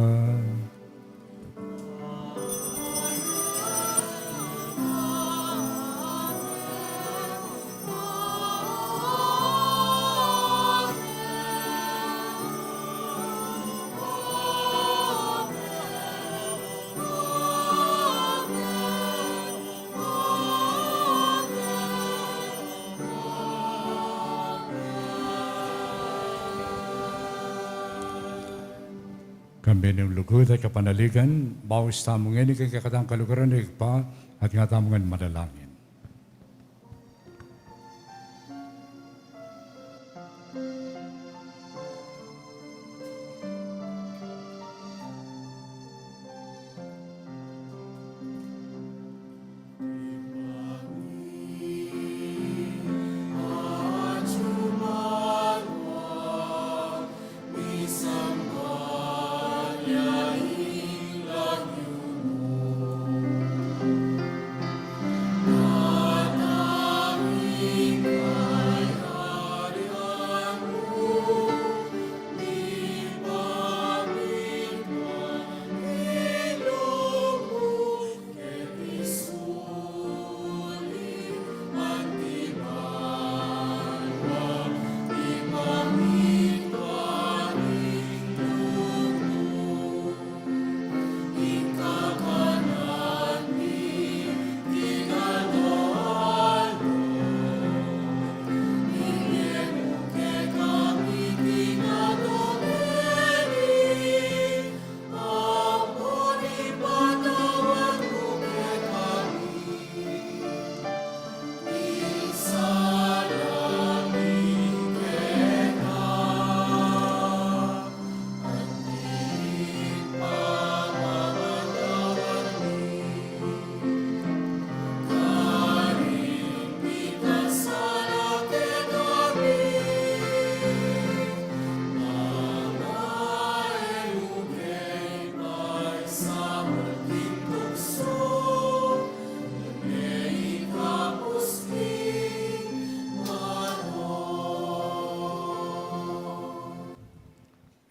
Kambe ning lugud at kapanaligan, baus tamu ngeni king kekatang kaluguran ning Ibpa, at nga tamu ngan manalangin.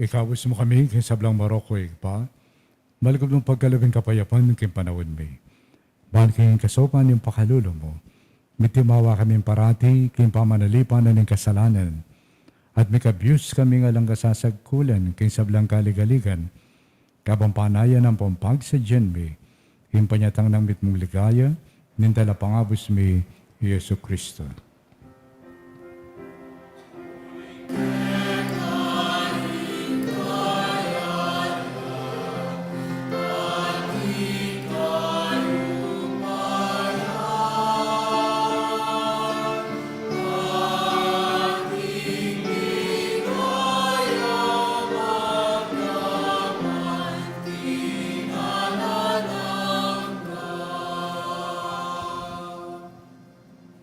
Ikabus mu kami king sablang marok, O Ibpa, malugud mung pagkalub ing kapayapan king panaun mi. Ban king kasaupan ning pakalulu mu, mitimawa kami parati king pamanalipan na ning kasalanan, at mikabus kami king alang kasasagkulan king sablang kaligaligan, kabang panayan ampong pagsadyan mi ing panyatang nang mitmung ligaya ning Talapangabus mi, Jesu Kristo.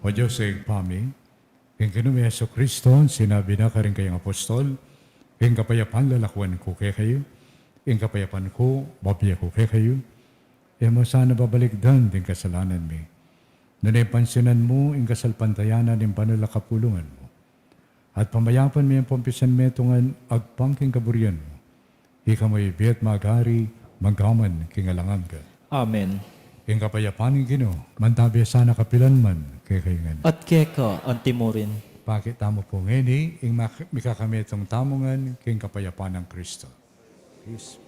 O Dios, Ibpa mi, ing Ginu ming Jesucristo, sinabi na karing kayang apostol, ing kapayapan lalakuan ku kekayu, ing kapayapan ku bibie ku kekayu, e mu sana babalikdan ding kasalanan mi, nune pansinan mu ing kasalpantayanan ning banal a kapulungan mu. At pamayapan mi ampong pisanmetungan agpang king kaburian mu. Ika mu ibie at magari, mangga man king alang angga. Amen. Ing kapayapan ning Ginu, mantabi sana kapilan man kekayu ngan. At keka antimurin. Pakit tamu pu ngeni ing mak-, mikakametung tamu ngan king kapayapan nang Kristo. Peace.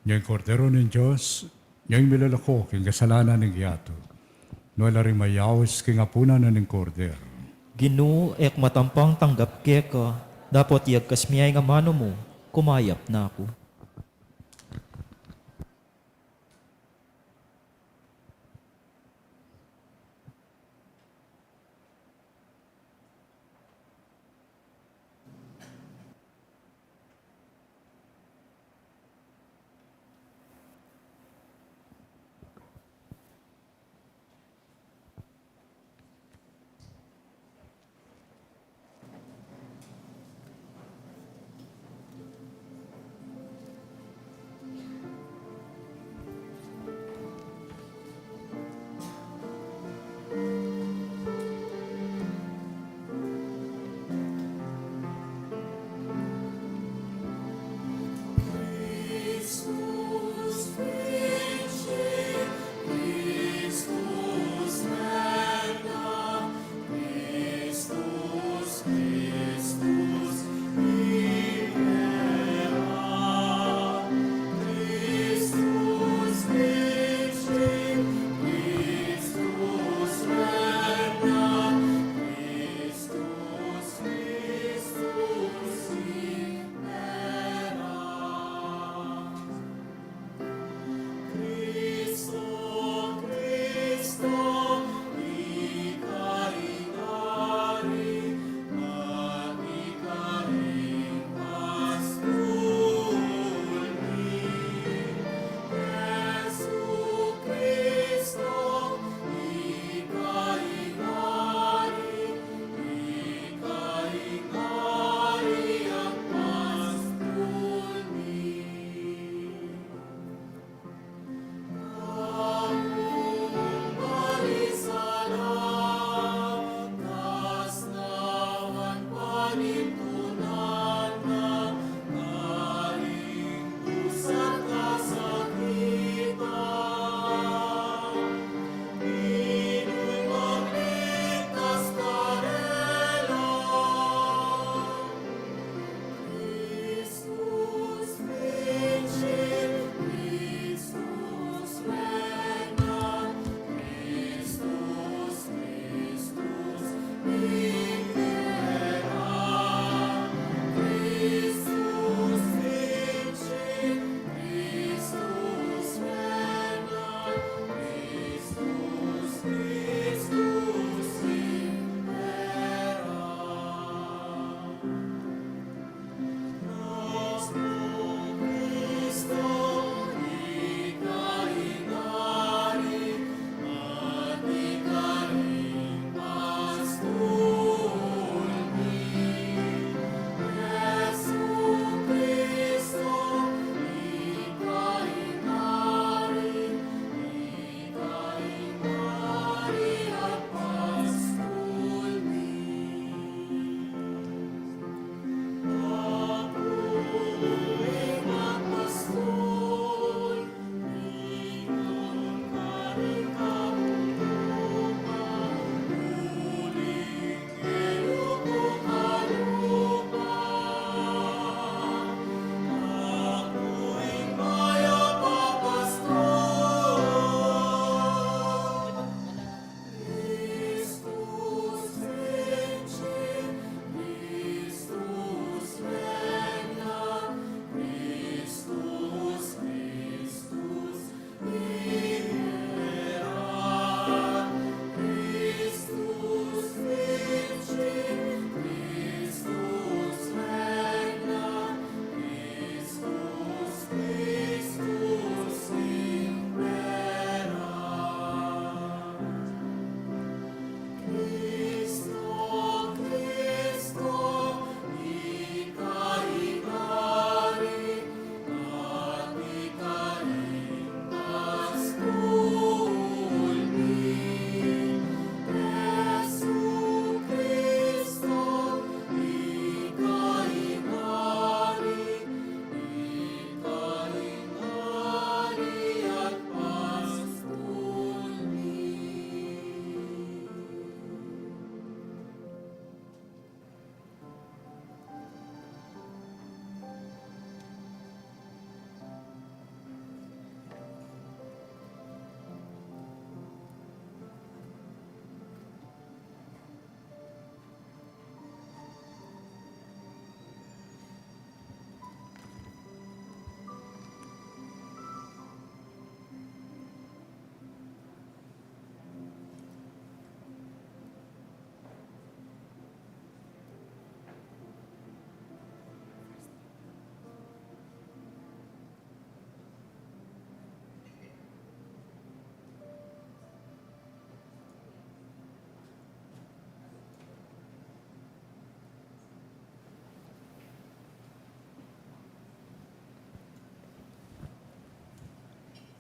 Nya ing Kordero ning Dios, nya ing milalako king kasalanan ning yatu. Nuan la ring mayaus king apunan na ning Kordero. Ginu, e ku matampang tanggap keka, dapot iyagkas mu ya ing amanu mu, kumayap na ku.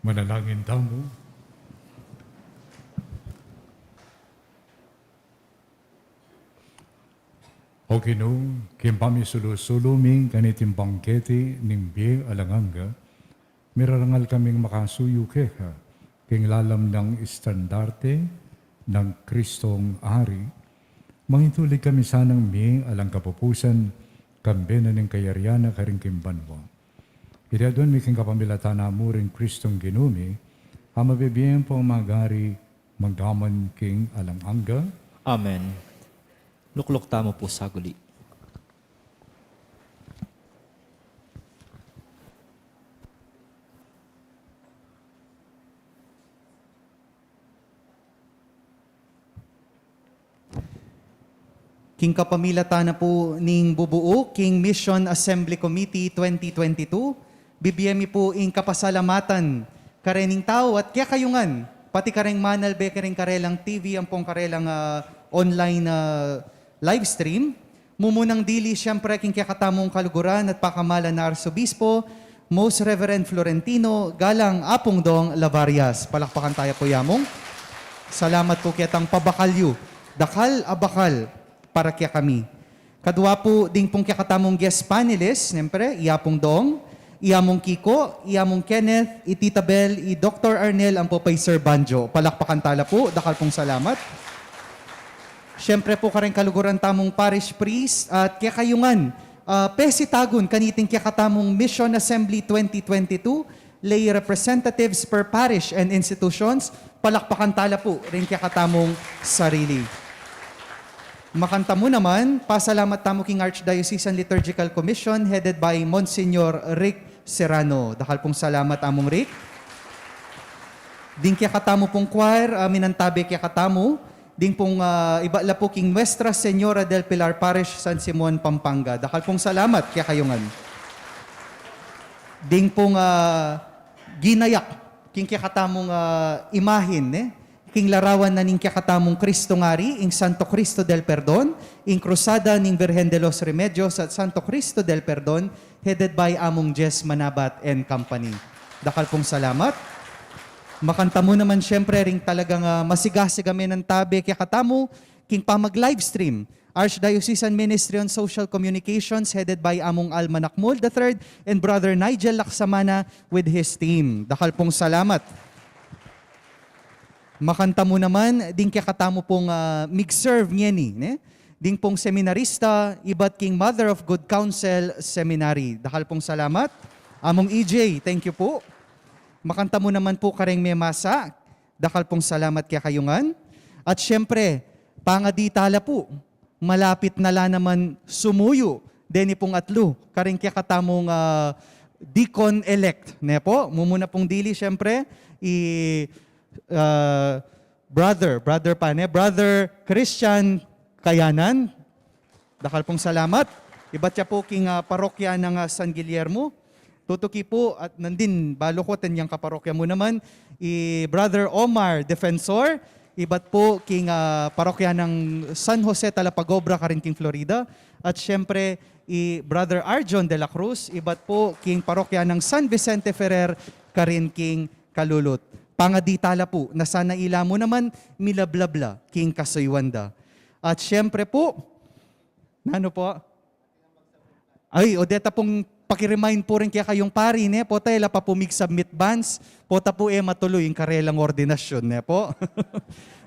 Manalangin tamu. O Ginu, king pamisulu-sulu mi kaniting bangkete ning bie alang angga, mirarangal kaming makasuyu keka king lalam nang estandarte nang Kristong Ari. Mangitulig kami sanang mie alang kapupusan, kambe na ning kayarian na karin king banua. Iti aduan mi king kapamilatan na mu ring Kristong Ginu mi, a mabibie ampong magari, mangga man king alang angga. Amen. Lukluk tamu pu saguli. King kapamilatan na pu ning bubuuk king Mission Assembly Committee twenty twenty-two, bibie mi pu ing kapasalamatan karening tau at kekayu ngan, pati kareng manalbe karing karelang T V ampong karelang, ah, online, ah, live stream. Mumunang dili, siyempre, king kekatamung kaluguran at pakamalan na Arsobispo, Most Reverend Florentino Galang Apung Dong Lavarias. Palakpakan taya pu ya mung. Salamat pu ketang pabakal yu. Dakal a bakal para kekami. Kadua pu, ding pung kekatamung guest panelist, siyempre, i Apung Dong, i Amung Kiko, i Amung Kenneth, i Tita Bel, i Doktor Arnel, ampo pa i Sir Banjo. Palakpakan tala pu, dakal pung salamat. Siyempre pu, kareng kaluguran tamung parish priest at kekayu ngan, ah, pesitagun kaniting kekatamung Mission Assembly twenty twenty-two, lay representatives per parish and institutions, palakpakan tala pu ring kekatamung sarili. Makantamu naman, pasalamat tamu king Archdiocesan Liturgical Commission headed by Monsignor Rick Serrano. Dakal pung salamat, Amung Rick. Ding kekatamu pung choir, ah, minantabe kekatamu, ding pung, ah, ibat la pu king Nuestra Señora del Pilar Parish, San Simon, Pampanga. Dakal pung salamat kekayu ngan. Ding pung, ah, ginayak king kekatamung, ah, imahen, ne? King larawan na ning kekatamung Kristong Ari, ing Santo Cristo del Perdon, ing Krusada ning Virgen de los Remedios at Santo Cristo del Perdon, headed by Amung Jess Manabat and Company. Dakal pung salamat. Makantamu naman, siyempre, ring talagang, ah, masigasig a menantabe kekatamu king pamag-livestream, Archdiocesan Ministry on Social Communications, headed by Amung Alma Nakmul the third and Brother Nigel Laksamana with his team. Dakal pung salamat. Makantamu naman ding kekatamu pung, ah, mig-serve ngeni, ne? Ding pung seminarista, ibat king Mother of Good Counsel Seminary. Dakal pung salamat. Amung E J, thank you pu. Makantamu naman pu kareng memasa, dakal pung salamat kekayu ngan. At siyempre, pangadi tala pu, malapit na la naman sumuyu deni pung atlu karing kekatamung, ah, deacon-elect, ne pu? Mumuna pung dili, siyempre, i, ah, brother, brother pa, ne? Brother Christian Kayanan. Dakal pung salamat. Ibat ya pu king, ah, parokya nang, ah, San Guillermo. Tutuki pu at nandin, balu ku atin yang kaparokya mu naman, i Brother Omar Defensor, ibat pu king, ah, parokya nang San Jose Talapagobra karin king Florida, at siyempre, i Brother Arjon de la Cruz, ibat pu king parokya nang San Vicente Ferrer karin king Calulut. Pangadi tala pu, na sana ila mu naman milablab la king kasuyuan da. At siyempre pu, nanu pu? Ay, o deta pung paki-remind pu rin kekayung pari, ne? Pota e la pa pu mig-submit banns, pota pu e matulu ing karelang ordinasyun, ne pu?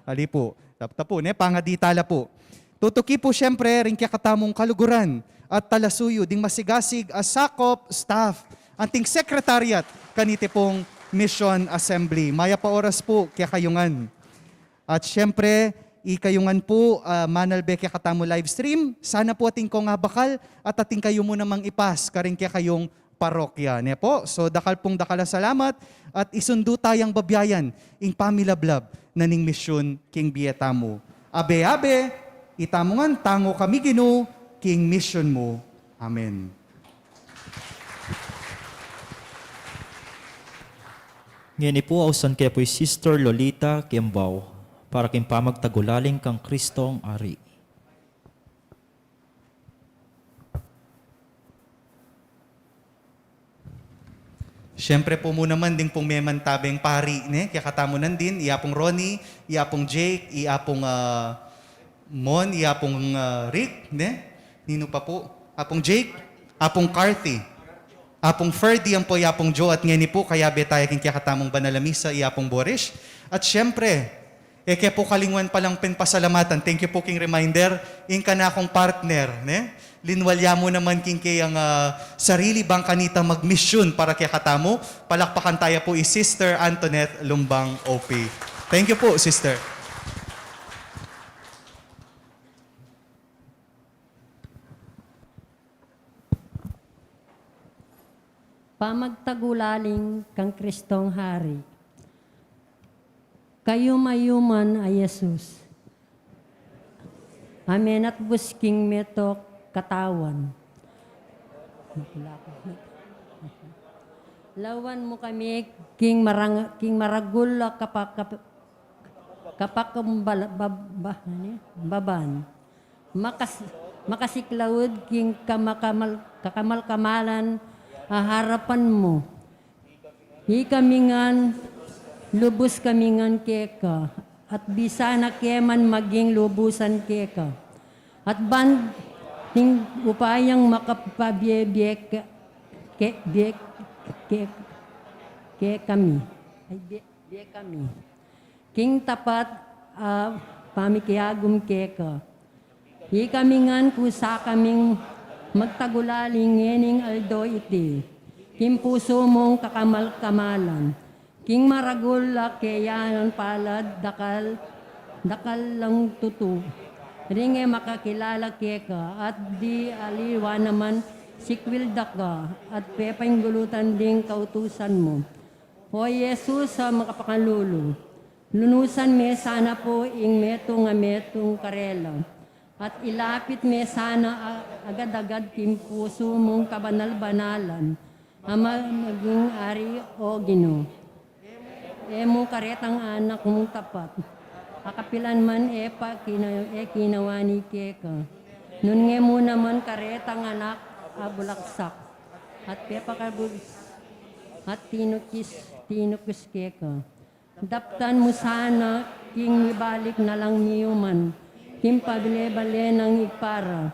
Ali pu, tap-, tapu, ne? Pangadi tala pu. Tutuki pu, siyempre, ring kekatamung kaluguran at talasuyu, ding masigasig a sakop, staff, anting secretariat, kaniti pung Mission Assembly. Mayap a oras pu kekayu ngan. At siyempre, ikayu ngan pu, ah, manalbe kekatamu live stream, sana pu atin kong abakal at atin kayu mu namang ipas karing kekayung parokya, ne pu? So, dakal pung dakal a salamat at isundu tayang babiayan ing pamilablab na ning misyun king bie tamu. Abe, abe, itamu ngan, tangu kami Ginu king misyun mu. Amen. Ngeni pu, ausan ke pu i Sister Lolita Kimbao para king pamagtagulaling kang Kristong Ari. Siyempre pu mu naman ding pung memantabeng pari, ne? Kekatamu nandin, i Apung Ronnie, i Apung Jake, i Apung, ah, Mon, i Apung, ah, Rick, ne? Ninu pa pu? Apung Jake, Apung Carthy, Apung Ferdy, ampo i Apung Joe, at ngeni pu, kayabe taya king kekatamung banal a misa, i Apung Boris. At siyempre, e ke pu kalingwan palang pin pasalamatan. Thank you pu king reminder. Ing kanakung partner, ne? Linwal ya mu naman king keyang, ah, sarili bang kanita magmisyun para kekatamu. Palakpakan taya pu i Sister Antoinette Lumbang O P. Thank you pu, Sister. Pamagtagulaling kang Kristong Hari. Kayumayuman a Jesus a menatbus king metung a katawan. Lawan mu kami king marang-, king maragul a kapa-, kap-, kapakumbal-, bab-, ba-, ani? Baban. Makas-, makasiklaud king kamakamal-, kakamal-kamalan a harapan mu. Ikami ngan, lubus kami ngan keka, at bisa na ke man maging lubusan keka. At ban king upayang makapabie-bie ke, ke, bie, ke, kekami. Ay, bie, bie kami. King tapat a pamikiagum keka. Ikami ngan kusa kaming magtagulaling ngening aldo iti, king pusu mung kakamal-kamalan, king maragul a keyanan palad dakal, dakal lang tutu. Ring e makakilala keka, at di aliwa naman sikwil da ka, at pepainggulutan ding kautusan mu. O Jesus a makapakalulu, lunusan me sana pu ing metung a metung karela, at ilapit me sana a-, agad-agad king pusu mung kabanal-banalan, a ma-, maging Ari, O Ginu. E mu karetang anak mung tapat a kapilan man e pa kina-, e kinawa ni keka. Nune mu naman karetang anak a bulaksak, at pepakabug-, at tinukis, tinukis keka. Daptan mu sana king mibalik na lang miyuman king pabale-bale nang Ibpa ra,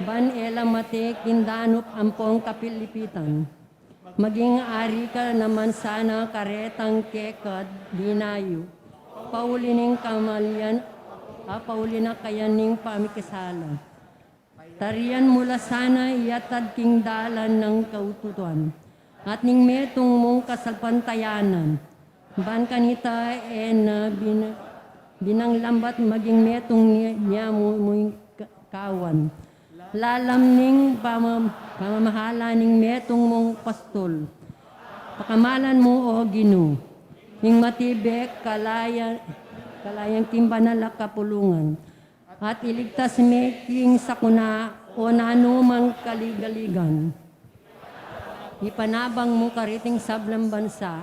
ban e la mate king danup ampong kapilipitan. Maging Ari ka naman sana karetang keka dinayu, pauli ning kamalian, a pauli na kayaning pamikisala. Tarian mu la sana iyatad king dalan nang kaututuan, at ning metung mung kasalpantayanan. Ban kanita e na bin-, binanglambat maging metung ni-, niya mu-, mung ka-, kawan. Lalam ning pama-, pamamahala ning metung mung pastol. Pakamalan mu, O Ginu, ing matibe kalaya-, kalayan king banal a kapulungan. At iligtas me king sakuna o nanumang kaligaligan. Ipanabang mu kariting sablang bansa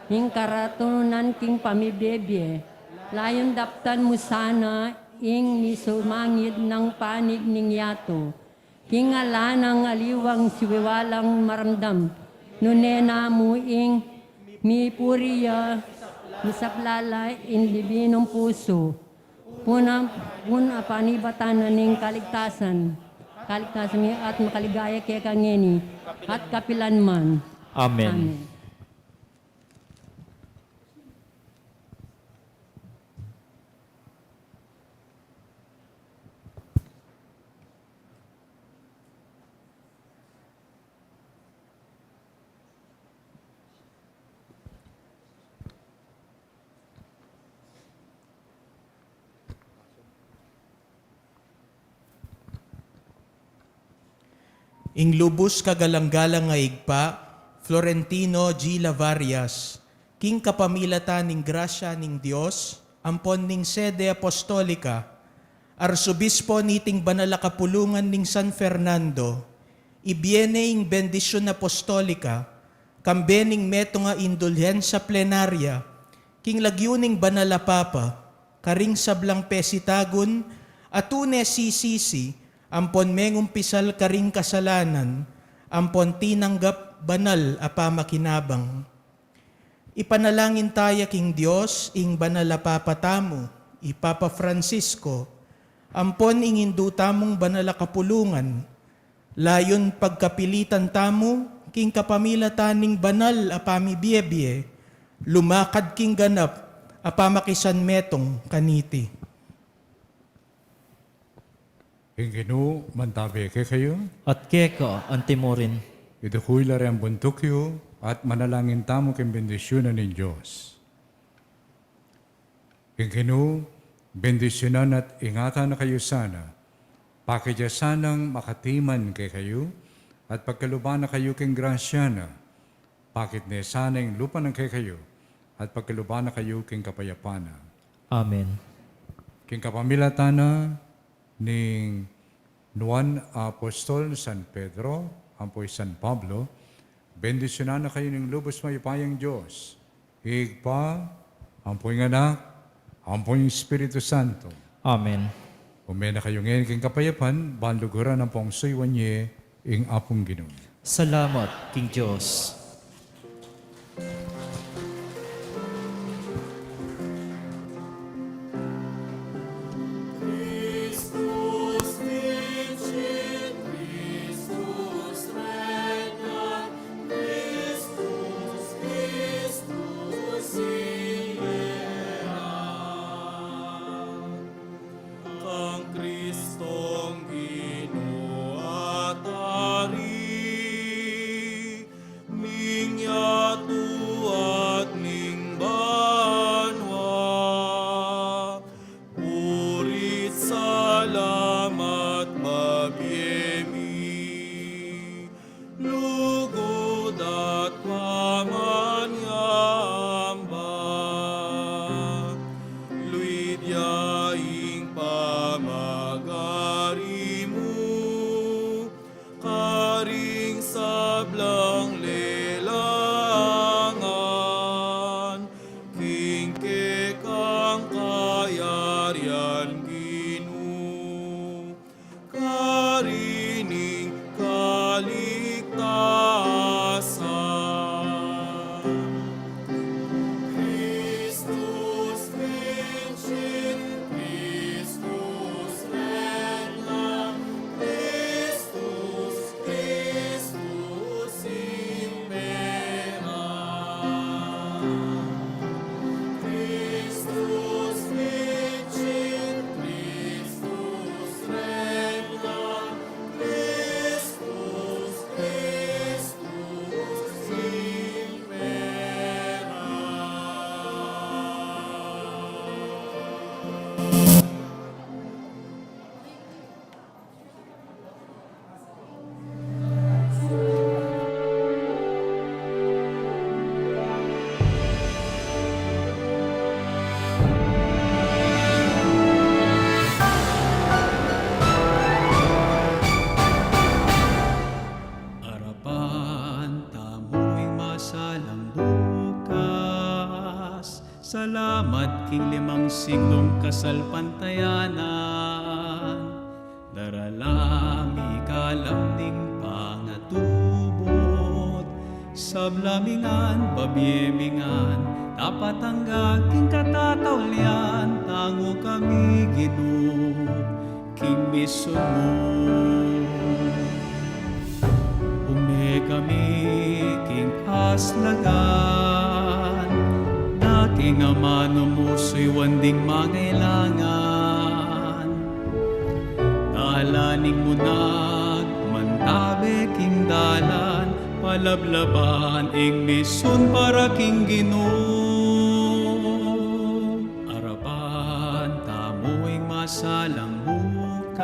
ing karatunan king pamibie-bie, layun daptan mu sana ing misumangid nang panig ning yatu. King ala nang aliwang siwalang maramdam, nune na mu ing mipuri ya, misaplala ing dibinung pusu. Puna, puna panibatan na ning kaligtasan, kaligtasan mi at makaligaya keka ngeni at kapilan man. Amen. Amen. Ing lubus kagalang-galang a Ibpa, Florentino G. Lavarias, king kapamilatan ning grasya ning Dios, ampon ning Sede Apostolika, Arsobispo niting banal a kapulungan ning San Fernando, ibie ne ing bendisyun apostolika, kambe ning metung a indulhensya plenarya, king lagyu ning banal a Papa, karing sablang pesitagun, a tune sisisi, ampon mengumpisal karing kasalanan, ampon tinanggap banal a pamakinabang. Ipanalangin taya king Dios ing banal a Papa tamu, i Papa Francisco, ampon ing indu tamung banal a kapulungan, layun pagkapilitan tamu king kapamilatan ning banal a pamibiebie, lumakad king ganap a pamakisanmetung kaniti. Ing Ginu mantabe kekayu. At keka antimurin. Idukul la ring buntuk yu at manalangin tamu king bendisyunan ning Dios. Ing Ginu bendisyunan at ingatan na kayu sana. Pakit ya sanang makatiman kekayu at pagkaluban na kayu king grasya na. Pakit ne sana ing lupa nang kekayu at pagkaluban na kayu king kapayapan na. Amen. King kapamilatan na ning Juan Apostol, San Pedro, ampo i San Pablo, bendisyunan na kayu ning lubus mayupayang Dios, Ibpa, ampo ing Anak, ampo ing Espiritu Santo. Amen. Ume na kayu ngeni king kapayapan, ban luguran ampong suyuan ye ing Apung Ginu. Salamat king Dios. Kang Kristong Ginu at Ari ning yatu at ning banua, puri't salamat babie mi. Lugud at pamanyamba, luid ya ing pamagari mu, karing sablang lelangan, king kekang kayarian Ginu. Karining kaligtasan. Christus vincit, Christus regnat, Christus, Christus imperat. Christus vincit, Christus regnat, Christus, Christus imperat. Arapan tamu ing masalang bukas. Salamat king limang siglung kasalpantayanan. Darala mi ing kalam ning pangatubud. Sabla mi ngan, babie mi ngan, dapat angga king katataulian, tangu kami Ginu king misun mu. Ume kami king aslagan, na king amanu mu suyuan ding mangailangan. Dalaning munag mantabe king dalan, palablaban ing misun para king Ginu. Arapan tamu ing masalang bukas.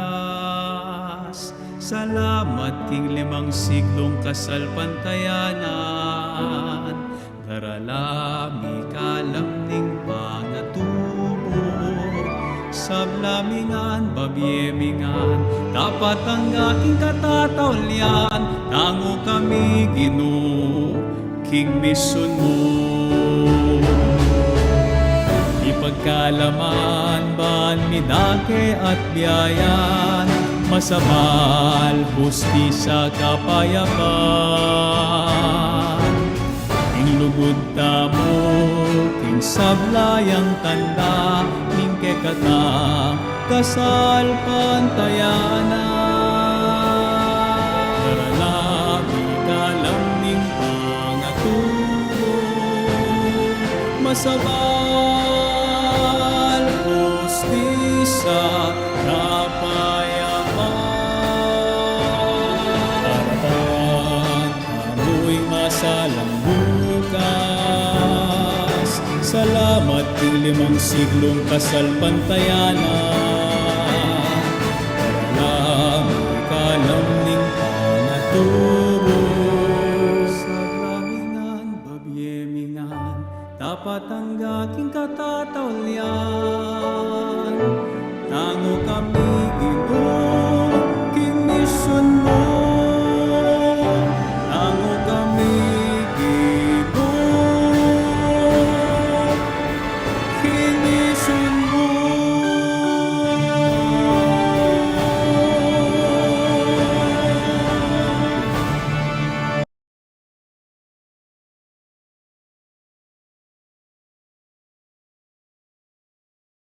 Salamat king limang siglung kasalpantayanan. Darala mi ing kalam ning pangatubud. Sabla mi ngan, babie mi ngan, dapat angga king katataulian, tangu kami Ginu king misun mu. Ipagkalaman ban mi dake at biayan, Masabal, hustisya, kapayapan, ing lugud tamu, king sabla yang tanda ning kekatang kasalpantayanan. Darala mi kalam ning pangaturu, masabal, hustisya, kapayapan. Arapan tamu ing masalang bukas. Salamat king limang siglung kasalpantayanan.